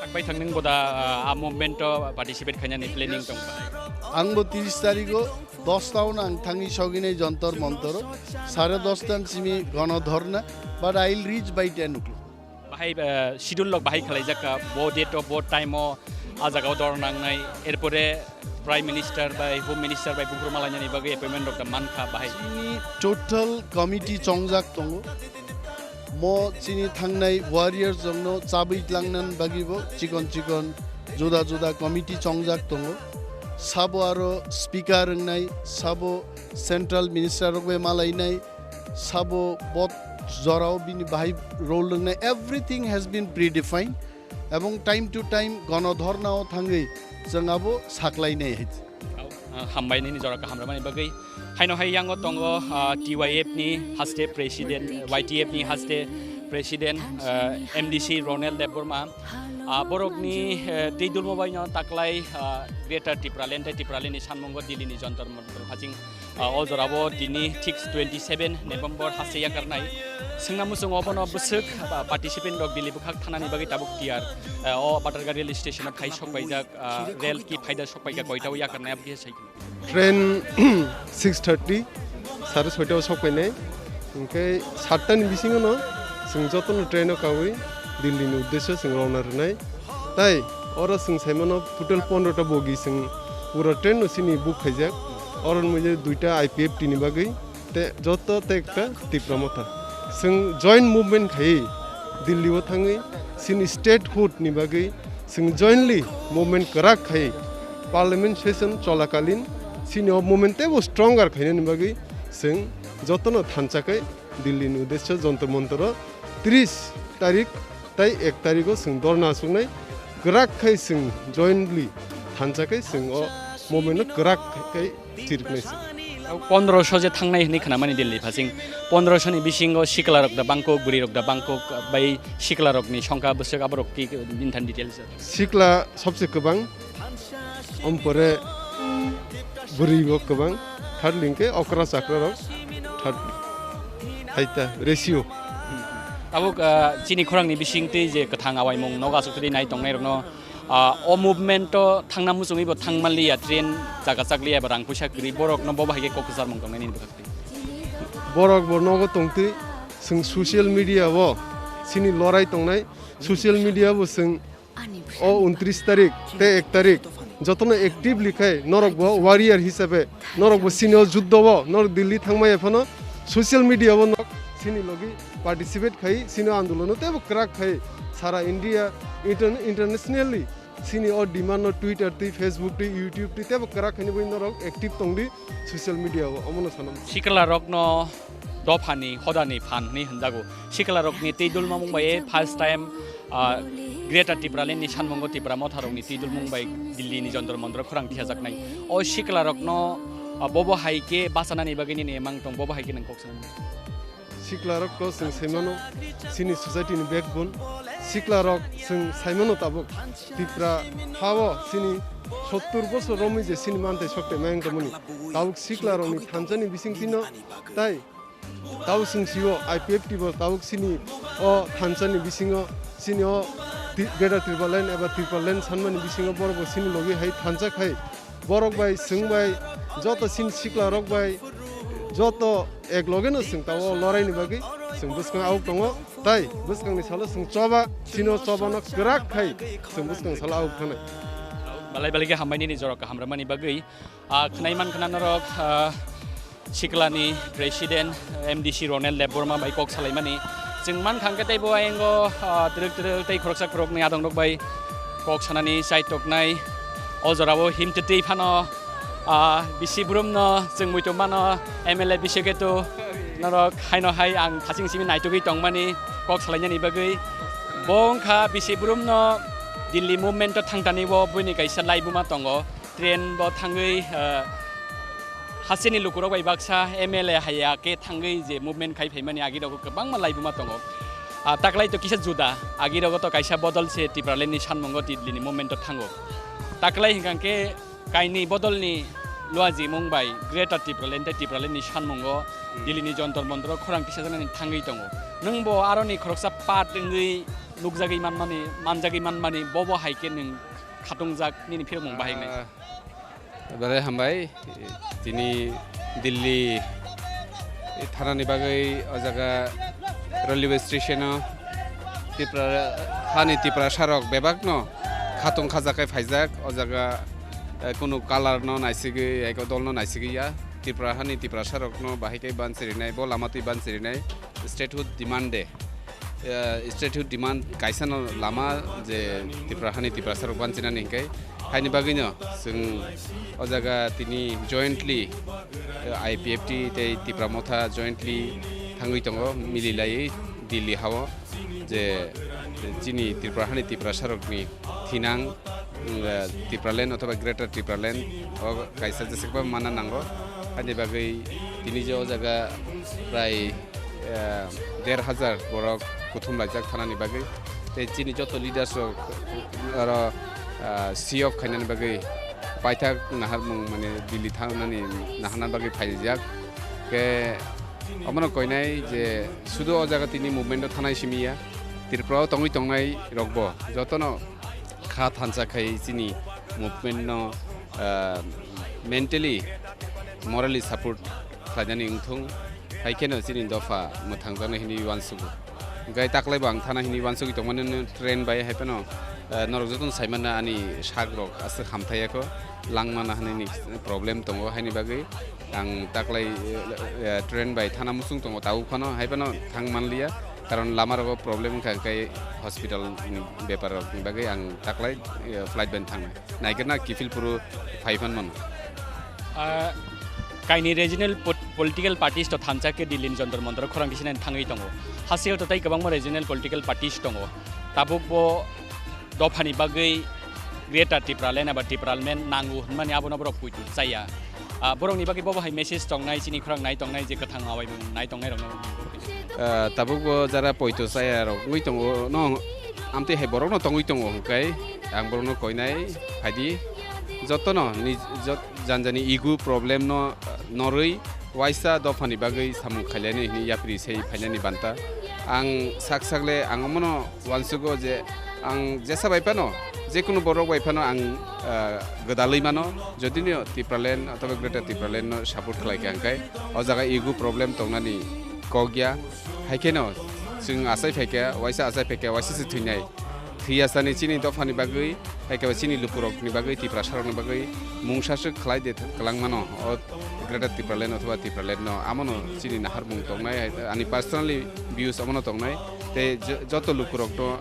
Thangbai thangning boda, ah, a movement o participate khainani planning tong bai. Ang bo tiris tarigo dos taon ang thangwi sogini Jontor Montor o, sare dos tan simi gono dhorna, but I will reach by ten o'clock. Bahai, ah, schedule lok bahai khalaijak ka, bo date o, bo time o, a jaga o dor nangnai, erpore Prime Minister bai, Home Minister bai bugruma lainani bagwi appointment rok da mankha bahai. Chini total committee chongjak tongo. Mo chini thangnai warriors rokno chabwi tlangnan bagwi bo chikon chikon juda juda committee chongjak tongo. Sabo aro speaker wngnai, sabo central minister rok bai malainai, sabo bot jorao bini bahai role wngnai. Everything has been predefined. Ebong time to time gono dhorna o thangwi chwng abo saklainai hai. Ah, hambai nini jora kaham rwmani bagwi. Haino hai yango tongo, ah, T Y F ni haste president, Y T F ni haste president, ah, M D C Ronel Debbarma. Ah, borokni, eh, tei dulmo baino taklai, ah, Greater Tipraland tei Tipraland ni sanmungo Delhi ni Jantar Mantar phaching, ah, o jorao tini thik twenty seven November haste yakarnai. Swngna muchungo bono bwswk, ah, participant rok Delhi bwkhak thanani bagwi tabuk tiyar. Eh, o Batarga rail station o phai sok paijak, ah, rail ki phaida sok paijak koita o yakarnai abo kisa sai. Train six thirty, sare soita o sok painai. Hinkhe satta ni bisingo no chwng jotono train o kawi Delhi ni uddesyo chwng rowna rwnai. Tai oro chwng saimano total pondro ta bogi chwng pura train no chini book khaijak. Oro ni mujhe duita I P F T ni bagwi. Te joto te ekta Tipra Motha. Chwng joint movement khai Delhi o thangwi chini statehood ni bagwi chwng jointly movement kwrak khai parliament session cholakalin chini o movement teibo stronger khainani bagwi chwng jotono thansa khai Delhi ni uddesyo Jantar Mantar o tris tarik tai ek tarigo chwng dorna aswknai kwrak khai chwng jointly thansa khai chwng o movement no kwrak khai chiriknai se. Pondroso je thangnai hwnwi khnamani Delhi phasing, pondroso ni bisingo sikla rok da bangkok, bwrwi rok da bangkok, bai sikla rokni songkha bwswk aborok ki bini thani details. Sikla sobse kwbang, ompore bwrwi bo kwbang, third link khe okra chakra rok third haita ratio. Tabuk, ah, chini khorang ni bising tei je kwthang awaimung nogo aswk twi nai tongnai rokno Ah, o movement o thangna muchungwi bo thangmanliya, train jaga chakliya, eba rang puisa kwrwi, borok no bo bahai khe kok kwcharmung tongnai nini bwkhak twi. Borok bo nogo tongtwi, chwng social media o chini lorai tongnai, social media bo chwng o untris tarik tei ek tarik jotono actively khai norok bo warrior hisabe norok bo chini o juddo o norok Delhi thangmaya phano social media o norok chini logi participate khai chini o andolono teibo kwrak khai sara India inter-, internationally chini o demand no Twitter twi, Facebook twi, YouTube twi teibo kwrak khaini bui norok active tongdi social media o, omono sanam. Sikla rokno dophani hodani phan hwnwi hwnjago. Sikla rokni twi dulma mung bai first time, ah, Greater Tipraland ni sanmungo Tipra Motha rokni twi dulmung bai Delhi ni Jantar Mantar khorang thiajaknai. O sikla rokno, ah, bobo hai khe bachanani bagwi nini emang tong, bobo hai khe nang kok sanani. Sikla rok to chwng sai mano, chini society ni backbone. Sikla rok chwng sai mano tabuk Tipra ha o chini sottur bosor romwi je chini mantai sok tei mayang tongmani. Tabuk sikla rokni thansa ni bising tino tai tabuk chwng sio I P F T bo tabuk chini o thansa ni bisingo chini o Ti-, Greater Tipraland eba Tipraland sanmani bisingo borok bo chini logi hai thansa khai borok bai, chwng bai, joto chini sikla rok bai, joto ek loge no chwng tabuk o lorai ni bagwi chwng bwskang auk tongo, tai bwskang ni salo chwng choba, chini o choba no kwrak khai chwng bwskang salo auk thanai. Balai balai khe hambai nini jorok kaham rwmani bagwi. Ah, khwnai man khna norok, ah, Siklani President M D C Ronel Debbarma bai kok salaimani. Chwng mankha hwnkhe teibo ayango, ah, twrwk twrwk tei khoroksa khoroknwi adongrok bai kok sanani chai toknai. O jorao himtwtwi phano, ah, bisi brumno chwng muitu mano M L A biseketu norok haino hai ang thaching simi naitugwi tongmani kok salainani bagwi. Bo wngkha bisi brumno Delhi movement-o thangtani bo buini kaisa laibuma tongo. Train bo thangwi, ah, hasteni lukurok bai baksa M L A haiya khe thangwi je movement khai phaimani agirogo kwbangma laibuma tongo. Ah, taklai to kisa juda, agirogo to kaisa bodol se Tipraland ni sanmungo Delhi ni movement o thango. Taklai hinkha khe kainwi bodol ni luajimung bai Greater Tipraland tei Tipraland ni sanmungo Hmm. Delhi ni Jantar Mantar o khorang kisa janani thangwi tongo. Nwng bo aroni khoroksa part wngwi nukjagwi manmani, manjagwi manmani, bobo hai khe nwng khatungjak nini phirokmung bahai wngnai? Ah, belai hambai. Tini Delhi thanani bagwi o jaga railway station o Tipra, hani Tiprasa rok bebak no khatung khajakai phaijak o jaga, eh, kunu colour no naisigwi, eko dol no naisigwi ya. Tipra hani Tiprasa rok no bahai khe banchirinai, bo lama twi banchirinai, statehood demand de. Eh, statehood demand kaisa no lama je Tipra hani Tiprasa rok banchinani hinkhe, haini bagwi no chwng o jaga tini jointly, eh, I P F T tei Tipra Motha jointly thangwi tongo, mililaiwi Delhi hao je chini Tripura hani Tiprasa rokni thinang, mm, eh, Tipraland othoba Greater Tipraland o kaisa jeswkba manna nango. Ani bagwi tini je o jaga prai, eh, der hajar borok kuthum laijak thanani bagwi. Tei chini joto leaders rok oro, ah, C off khainani bagwi paithak naharmung, mane Delhi thangnani naharna bagwi phaijak. Khe omono koinai je sudu o jaga tini movement o thanai simi ya, Tripura o tongwi tongnai rokbo jotono kha thansa khai chini movement no, ah, mentally, morally support khlainani wngthung, hai kheno chini dopha mwthangjaknai hinwi uansugo. Hwnkhe taklaibo ang thana hinwi uansugwi tongmani train bai, hai phano, ah, norok jotono saimanna ani sak rok aswk hamthai ya kho, langmana hinwi problem tongo, haini bagwi ang taklai, eh, eh, train bai thana muchung tongo, tabuk phano hai phano thang manliya. Karon lama rogo problem wngkha, hwnkhe hospital ni bepar rok ni bagwi ang taklai, eh, flight bai thangnai. Naikhe na kiphil phuru phai phan mano. Ah, kaini regional pot-, political parties to thansa khe Delhi ni Jantar Mantar o khorang kisa nani thangwi tongo. Hasteo to tei kwbangma regional political parties tongo. Tabuk bo dophani bagwi Greater Tipraland eba Tipraland nango hwnmani abono borok poito chaya. Ah, borokni bagwi bobo hai message tongnai, chini khorang nai tongnai, je kwthang awaimung nai tongnai rokno? Ah, tabuk bo jara poito chaya rok wngwi tongo no, amtwi hai borokno tongwi tongo hwnkhe ang borokno koinai phaidi jotono ni jot-, janjani ego problem no, ah, norwi waisa dophani bagwi samung khailani hwnwi yapri sai phainani banta. Ang sak sak le ang omono uansugo je ang jesa bai phano, jekunu borok bai phano ang, ah, gwdalwi mano, jodino Tipraland othoba Greater Tipraland no support khlai kha hwnkhe o jaga ego problem tongnani kok ya. Hai kheno chwng achai phai kha, waisa achai phai kha, waisa se thwinai. Thwi asani chini dophani bagwi, hai khe chini lukurokni bagwi, Tiprasarokni bagwi mungsa swk khlai de kwlangmano o Greater Tipraland othoba Tipraland no. Amono chini naharmung tongnai, ani personally views amono tongnai. Tei jo-, joto lukurokno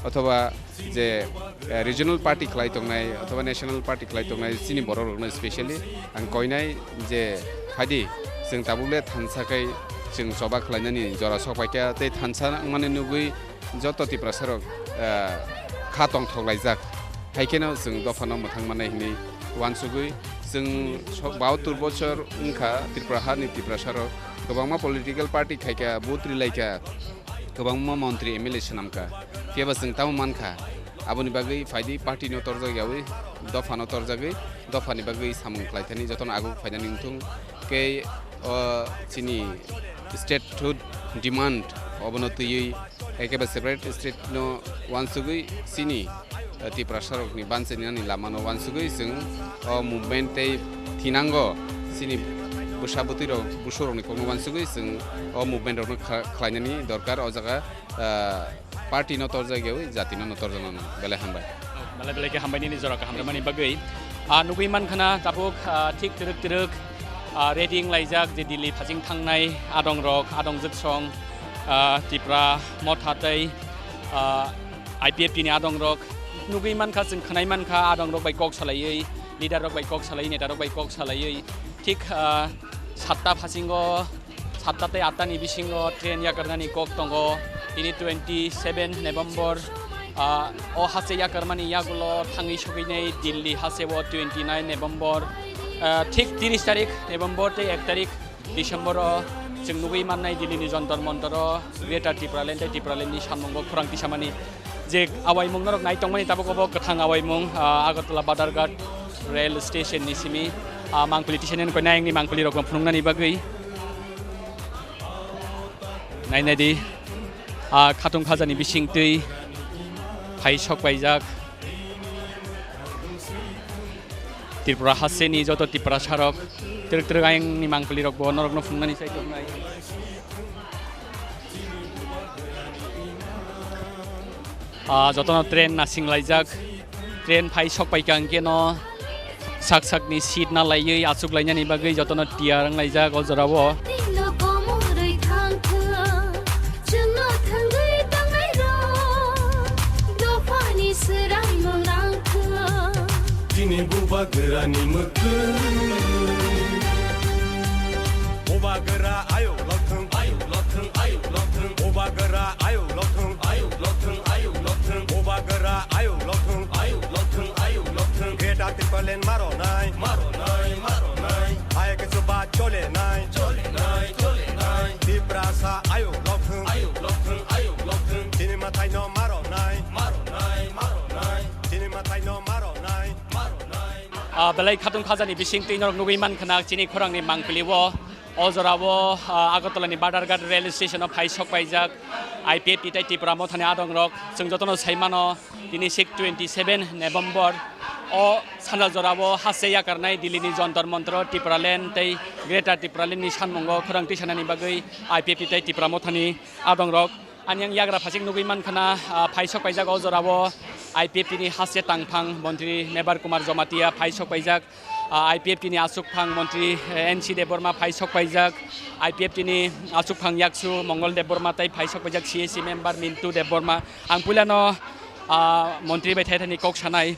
othoba je, eh, regional party khlai tongnai othoba national party khlai tongnai chini borok rokno specially ang koinai je phaidi chwng tabuk le thansa khai chwng choba khlainani jora sok paikha tei thansa wngmani nugwi joto Tiprasa rok, eh, kha tongthok laijak. Hai kheno chwng dophano mwthang mannai hwnwi uansugwi chwng so-, bahattur bochor wngkha Tripura hani Tiprasa rok kwbangma political party khaikha, vote rilaikha, kwbangma montri M L A swnamkha. Phiyaba chwng tamo mankha, aboni bagwi phaidi party no torjak yawi, dopha no torjagwi, dophani bagwi samung khlaithani jotono aguk phainani wngthung. Kei o chini statehood demand obono twiwi, ekeba separate state no uansugwi chini, eh, Tiprasa rokni banchini lama no uansugwi chwng o movement tei thinango chini bwsa bwtwi rok, busu rokni kokno uansugwi chwng o movement rokno kha-, khlainani dorkar o jaga, eh, party no torjak yawi jati no, no torjaknani belai hambai. Belai belai khe hambai nini jora kaham rwmani bagwi. Ah, nugwi mankha na tabuk, ah, thik twrwk twrwk Ah, ready wnglaijak je Delhi phasing thangnai adongrok, adongjwksong, ah, Tipra Motha tei, ah, I P F T ni adongrok nugwi mankha, chwng khwnai mankha, adongrok bai kok salaiwi, leader rok bai kok salaiwi, neta rok bai kok salaiwi, thik, ah, satta phasingo, satta tei atta ni bisingo train yakarnani kok tongo. Tini twenty seven November, ah, o haste yakarmani yagulo thangwi sogwinai Delhi haste o twenty nine November, ah, thik tris tarik November tei ek tarik December o chwng nugwi mannai Delhi ni Jantar Mantar o Greater Tipraland tei Tipraland ni samung o khorang tisamani je awaimung norok nai tongmani tabuk obo kwthang awaimung, ah, Agartala Badharghat rail station ni simi, ah, mangpili tisainani koi nai angni mangpili rok phunuknani bagwi. Nai nai di, ah, khatung khajani bising twi phai sok paijak. Tripura hasteni joto Tiprasa rok twrwk twrwk ayangni mangpili rok bo norokno phunuknani sai tongnai. Ah, jotono train nasing laijak. Train phai sok paikha hwnkhe no sak sakni seat na laiwi achuk lainani bagwi jotono tiyar wng laijak o jorao. Chini bubagrani mwkhwtwng. Bubagra ayuk lokthwng, ayuk lokthwng, ayuk lokthwng. Bubagra ayuk lokthwng, ayuk lokthwng, ayuk lokthwng. Bubagra ayuk lokthwng, ayuk lokthwng, ayuk lokthwng. Greater Tipraland maronai, maronai, maronai. Hai khe chuba cholenai, cholenai, cholenai. Tiprasa ayuk lokthwng, ayuk lokthwng, ayuk lokthwng. Chini mwtaino maronai, maronai, maronai. Chini mwtaino maronai, maronai. Ah, belai khatung khajani bising twi norok nugwi mankha na chini khorangni mangpili o. O jorao, ah, Agartala ni Badharghat rail station o phai sok paijak I P F T tei Tipra Mothani adongrok. Chwng jotono sai mano tini sik twenty seven November o sanja jorao haste yakarnai Delhi ni Jantar Mantar o Tipraland tei Greater Tipraland ni sanmungo khorang tisanani bagwi I P F T tei Tipra Mothani adongrok. Ani ang yagra phasik nugwi mankha na, ah, phai sok paijak o jorao I P F T ni haste tangphang montri Mebar Kumar Jamatia phai sok paijak, ah, I P F T ni aswk phang montri, eh, N C Debbarma phai sok paijak, I P F T ni aswk phang yaksu Mongol Debbarma tei phai sok paijak C A C member Mintu Debbarma. Ang puilano, ah, montri bai thai thani kok sanai.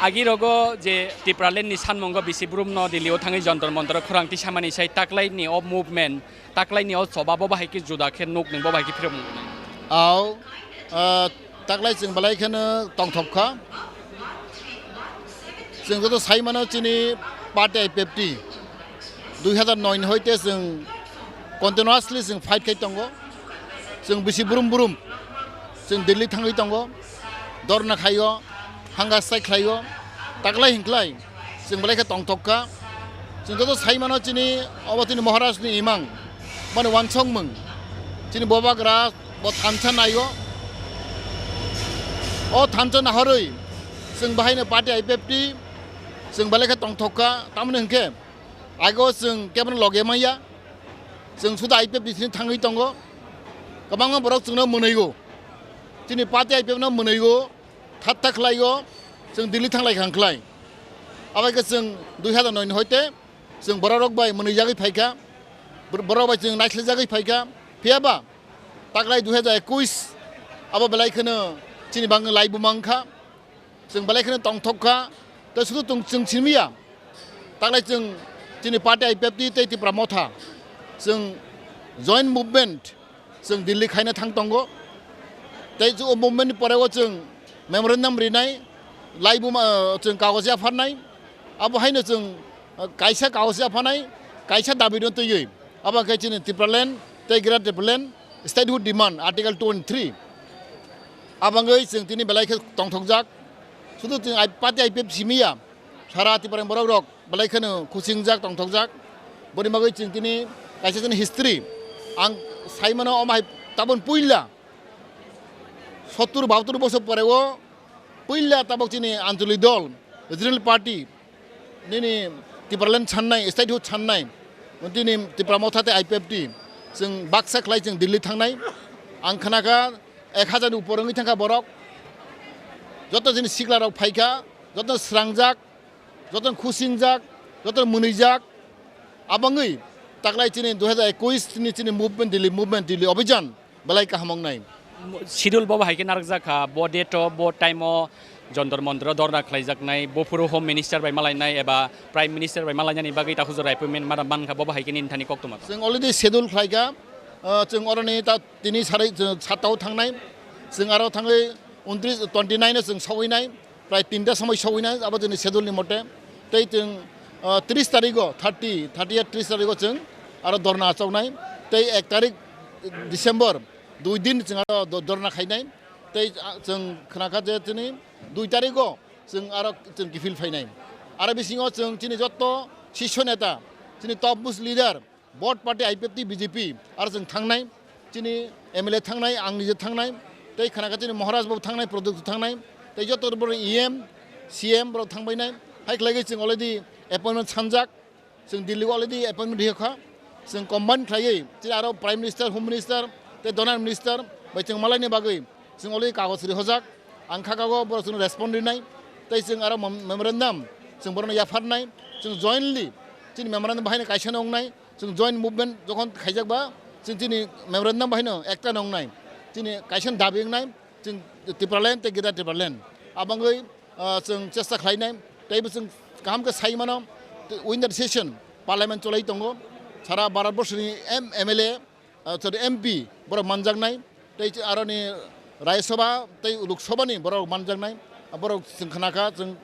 Agi rogo je Tipraland ni sanmungo bisi brum no Delhi o thangwi Jantar Mantar o khorang tisamani sai taklai ni o movement, taklai ni o choba bo bahai khe juda khe nuk nung bo bahai khe phirok nung. Au, ah, taklai chwng belai kheno tongthok kha. Chwng joto sai mano chini party I P F T. Dui hazar noi ni hoite chwng continuously chwng fight khai tongo. Chwng bisi brum brum chwng Delhi thangwi tongo, dorna khaio, hanga strike khlaio, taklai hinklai chwng belai khe tongthok kha. Chwng joto sai mano chini obo chini Maharaj ni imang, mani wansokmung, chini Bubagra bo thansa naio. O thansa nahorwi chwng bahaino party I P F T chwng belai khe tongthok kha, tamoni hinkhe Age o chwng kebono loge manya, chwng suda I P F T sini thangwi tongo, kwbangma borok chwngno mwnwigo, chini party I P F no mwnwigo, thatta khlaigo, chwng Delhi thanglai kha hwnkhlai. Abai khe chwng dui hazar noi ni hoite chwng borok rok bai mwnwijagwi phaikha, bor-, borok bai chwng naislerjagwi phaikha, phiyaba taklai dui hazar ekush abo belai kheno chini bagwi lai buma wngkha. Chwng belai kheno tongthok kha, tei sudu tong chwng simiya. Taklai chwng chini party I P F T tei Tipra Motha chwng joint movement chwng Delhi khaina thang tongo. Tei o movement ni pore o chwng memorandum rinai, laibuma, chwng kagoj yapharnai. Abo haino chwng kaisa kagoj yapharnai, kaisa dabi no twiwi. Abo khe chini Tipraland tei Greater Tipraland statehood demand Article twenty three. Abangwi chwng tini belai khe tongthokjak. Sudu chwng I-, party I P F simiya, sara Tiprani borok rok belai kheno khusingjak, tongthokjak. Boni bagwi chwng tini kaisa chini history ang saimano omo hai tabon puila sottur bahattur bosor pore o puila tabok chini Anchalik dol, regional party, nini Tipraland sannai, statehood sannai, tini Tipra Motha tei I P F T, chwng baksa khlai chwng Delhi thangnai. Ang khnakha ek hazar ni upor wngwi thangkha borok. Joto chini sikla rok phaikha, joto srangjak, joto khusingjak, joto mwnwijak. Abangwi taklai chini dui hazar ekush ni chini movement, Delhi movement, Delhi Abhijan belai kaham wngnai. Schedule bo bahai khe narwkjak kha, bo date o, bo time o Jantar Mantar o dhorna khlaijaknai, bo phuru Home Minister bai malainai eba Prime Minister bai malainani bagwi takhuk jora appointment ma mankha, bo bahai khe nini thani koktwma. Chwng already schedule khlaikha, ah, chwng oroni ta tini sari, chwng satta o thangnai, chwng aro thangwi untris, twenty nine o chwng sogwinai, prai tinta somoi sogwinai, abo chini schedule ni mote. Tei chwng, ah, tris tarigo, thirty, thirty eight, tris tarigo chwng aro dhorna achoknai. Tei ek tarik December, dui din chwng aro do-, dhorna khainai. Tei, ah, chwng khnakha je chini dui tarigo chwng aro chwng kiphil phainai. Aro bisingo chwng chini jotto sisho neta, chini top most leader, Both party I P F T, B J P, aro chwng thangnai, chini M L A thangnai, ang nije thangnai, tei khanakha chini Maharaj bo thangnai, Pradyot thangnai, tei joto borok E M, C M borok thangbainai, hai khlaiwi chwng already appointment sanjak, chwng Delhi o already appointment rihokha, chwng combine khlaiwi chini aro Prime Minister, Home Minister, tei Donor Minister bai chwng malaini bagwi chwng already kagoj rihojak, ang kha kago borok chwngno respond rinai, tei chwng aro mem-, memorandum chwng borokno yapharnai, chwng jointly chini memorandum bahaino kaisa wngnai, Chwng joint movement jokhon khaijak ba, chwng chini memorandum bai no ekta nongnai. Chini kaisa dabi wngnai, chwng Tipraland tei Greater Tipraland. Abangwi, ah, chwng chesta khlainai, teibo chwng kaham khe sai mano, winter session parliament cholai tongo. Sara Bharat borsoni M-, M L A, ah, sorry, M P borok manjaknai. Tei aroni Rajya Sabha tei Lok Sabha ni borok manjaknai, borok chwng khnakha, chwng,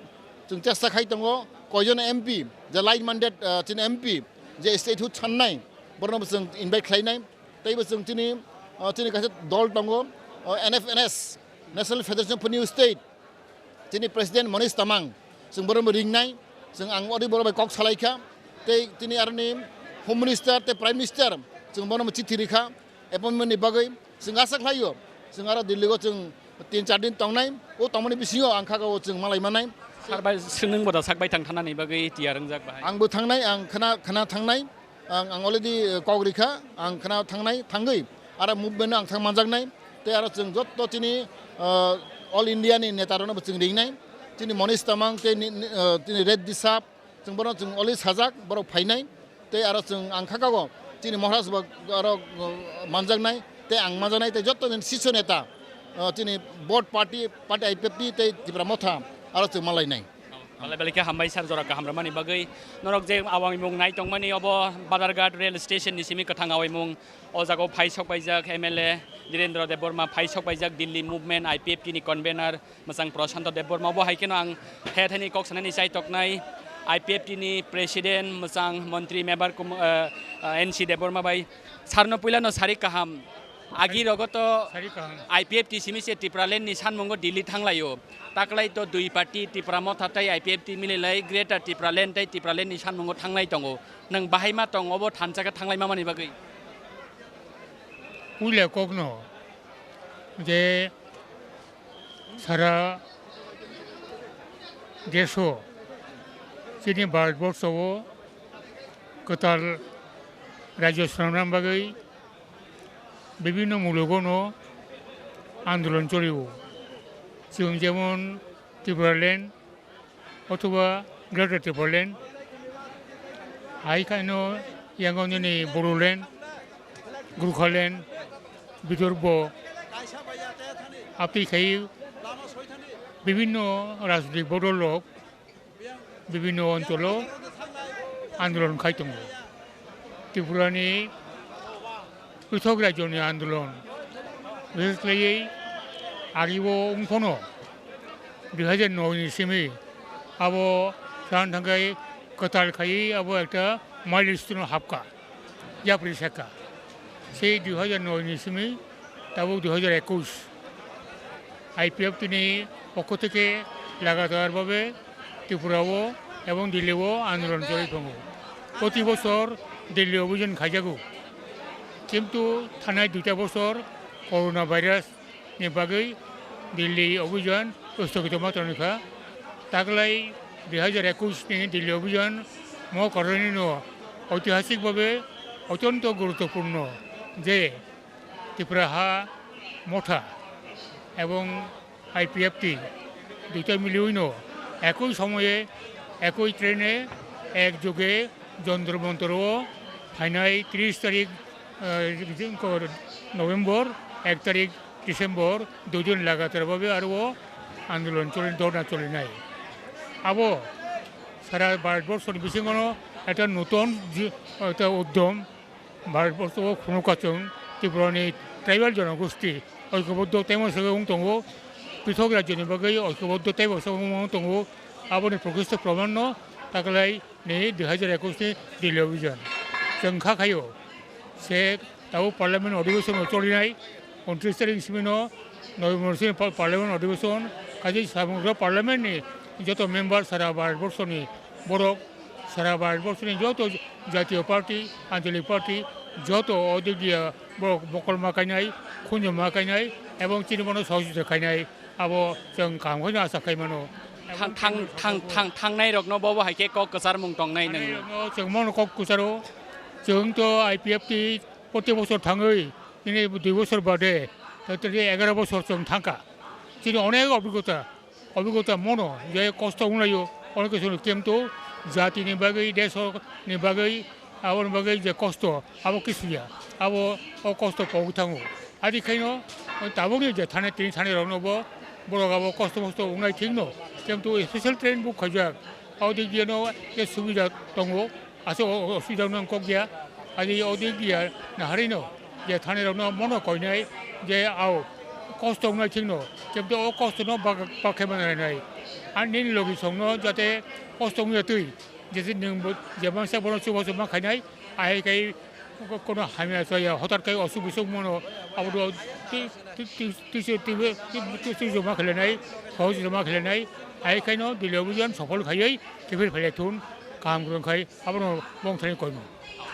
chwng chesta khai tongo, koijon M P, je like minded, ah, chini M P, je statehood sannai, borokno bo chwng invite khlainai, tei bo chwng chini, ah, chini kaisa dol tongo, ah, N F N S, National Federation of New State, Chini President Monish Tamang, chwng bohrokno ringnai, chwng ang ori borok bai kok salaikha, tei chini aroni Home Minister tei Prime Minister, chwng bohrokno chithi rikha, appointment ni bagwi, chwng asa khlaio, chwng aro Delhi o chwng tin char din tongnai, o tongmani bisingo ang kha o chwng malai manai. Sar bai, chwng nwng bo da sak bai thang thanani bagwi tiyar wngjak bahai. Ang bo thangnai, ang khna, khna thangnai. Ang, ang already, eh, kok rikha, ang khna thangnai, thangwi, aro movement no ang thang manjaknai, tei aro chwng jotto chini, eh, All India ni neta rokno bo chwng ringnai, chini Monish Tamang tei ni, ni, eh, chini Reddy Sap, chwng bono chwng already sajak, borok phainai, tei aro chwng ang kha kago, chini Maharaj bo aro, eh, manjaknai, tei ang manjaknai, tei jotto ni siso neta, eh, chini both party, party I P F T tei Tipra Motha, aro chwng malainai. Belai belai khe hambai sir, jora kaham rwmani bagwi. Norok je awaimung nai tongmani obo Badharghat rail station ni simi kwthang awaimung. O jaga o phai sok paijak M L A Dhirendra Debbarma, phai sok paijak Delhi movement I P F T ni convener mwchang Prashanto Debbarma. Obo hai kheno ang the thani kok sanani chai toknai I P F T ni president mwchang montri member kum-, eh, eh, N C Debbarma bai. Sir no puila no sari kaham. Agi rogo to Sari kaham. I P F T simi se Tipraland ni sanmungo Delhi thanglaio. Taklai to dui party Tipra Motha tei I P F T mililai Greater Tipraland tei Tipraland ni sanmungo thanglai tongo. Nwng bahai ma tong obo thansa khe thanglai mamani bagwi? Puila kokno je sara deso chini Bharatborsho o kwtal rajyo swnamna bagwi bibinno mulogono andolon cholio. Chwng jemon Tipraland othoba Greater Tipraland, hai khaino yango nini Bodoland, Gorkhaland, Bidorbo, aptwi khai bibinno rajnitik bodol rok bibinno oncholo andolon khai tongo. Tripurani pwithok rajyoni andolon, bises khlaiwi agi o wngphano dui hajar noi ni simi abo san thangkhai kwtal khaiwi abo ekta milestone o hapkha. Yapri sakha. Sei dui hajar noi ni simi tabuk dui hajar ekush. I P F T ni pokho theke lagatar bhabe Tripura o ebong Delhi o andolon choli tongo. Proti bosor Delhi obhijan khaijago. Kintu thanai duita bosor corona virus ni bagwi Delhi obhijan sthogito ma tongkha. Taklai dui hajar ekush ni Delhi obhijan mo karonino oitihasik bhabe otyonto guruttopurno je Tripura ha motha ebong I P F T duita miliwino ekoi somoye ekoi trene ek joge Jantar Mantar o phainai tris tarik, eh, November, ek tarik December, dui din lagatar bhabe aro o andolon choli-, dhorna cholinai. Abo sara Bharatborsho ni bisingo no ekta nuton ji-, ekta uddom Bharatborsho o phunukha chwng Tripura ni tribal jonogosti oikoboddo teibo se wng tongo, pithok rajyo ni bagwi oikoboddo teibo se wng tongo, aboni prokristo proman no taklai ni dui hajar ekus ni Delhi Abhijan. Chwng kha khaio se tabuk parliament adhibeshon no cholinai, untris tarik simi no November simi pa-, parliament adhibeshon, kaisa samগ্র parliament ni joto member sara Bharatborsho ni borok, sara Bharatborsho ni joto jatiyo party, ancholik party, joto o dik dia borok mokol ma kainai, khunju ma kainai, ebong chini bono sohojogita khainai. Abo chwng kaham khe asa khai mano. Thang-, thang-, thang-, thang-, thangnai rokno bobo hai khe kok kwcharmung tongnai nwng. Thangnai rokno chwng mono kok kwcharo. Chwng to I P F T proti bosor thangwi, nini dui bosor bade, to tei egaro bosor chwng thangkha. Chini onek obhigota, obhigota mono, je kosto wnglaio, onek kisu kemto, jatini bagwi, desoni bagwi, Aboni bagwi je kosto, abo kisuya, abo o kosto pogwi thango. Adi khaino tabukni je thani tini thani rokno bo borok abo kosto mosto wngnai thikno, kemtu special train book khaijak. O dik diano je subida tongo, aswk o, o, osubida wngna kok ya. Adi o dik dia naharino je thani rokno mono koinai je ao kosto wngnai thikno, kemtu o kostono bak, bak khe manai nai. Ani nini logi songno jate kosto wngya twi. Jese nwng bo, je mangsa bono chubachu ma khainai, ahai khai ko-, kono hamya chaya, hotat khai osuk bisuk mono, abo do ti, ti, ti, ti, ti, ti, ti, ti, ti, ma khailainai, sohoj ma khailainai, ahai khaino Delhi Abhijan sofol khaiwi kiphil phailai thun, kaham kwrwng khai, abono bongthani koimo.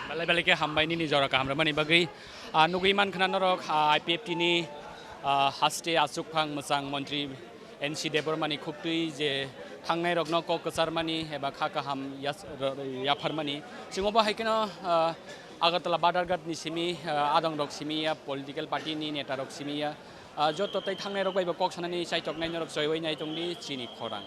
Belai belai khe hambai nini jora kaham rwmani bagwi. Ah, nugwi mankha norok, ah, I P F T ni, ah, haste achukphang mwchang montri N C Debbarmani khuktwi je thangnairokno kok kwcharmani eba kha kaham yas-, r-, yapharmani. Chwng obo hai kheno, ah, Agartala Badharghat ni simi, ah, adongrok simi ya, political party ni netarok simi ya. Ah, joto tei thangnairok bai bo kok sanani chaitoknai norok choiwi nai tongdi chini khorang.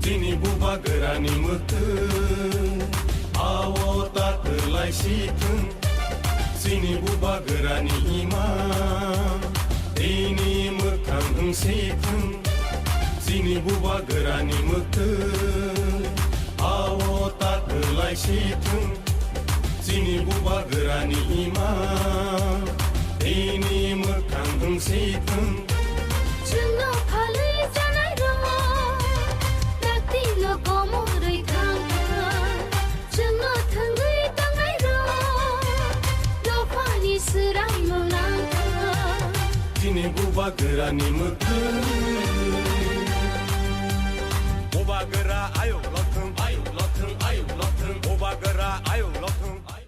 Chini bubagrani mwktwi, ao ta kwlai si thung. Chini bubagrani imang, tini mwkhang wng si thung. Chini bubagrani mwktwi, ao ta kwlai si thung. Chini bubagrani imang, tini mwkhang wng si thung. Chwngno phalwi janai rok, dakti no komorwi thang thang. Chwngno thwngwi tongnai rok, dophani swraimo lang thang. Chini bubagrani mwktwi. Bubagra ayuk lothwng, ayuk lothwng, ayuk lothwng. Bubagra ayuk lothwng.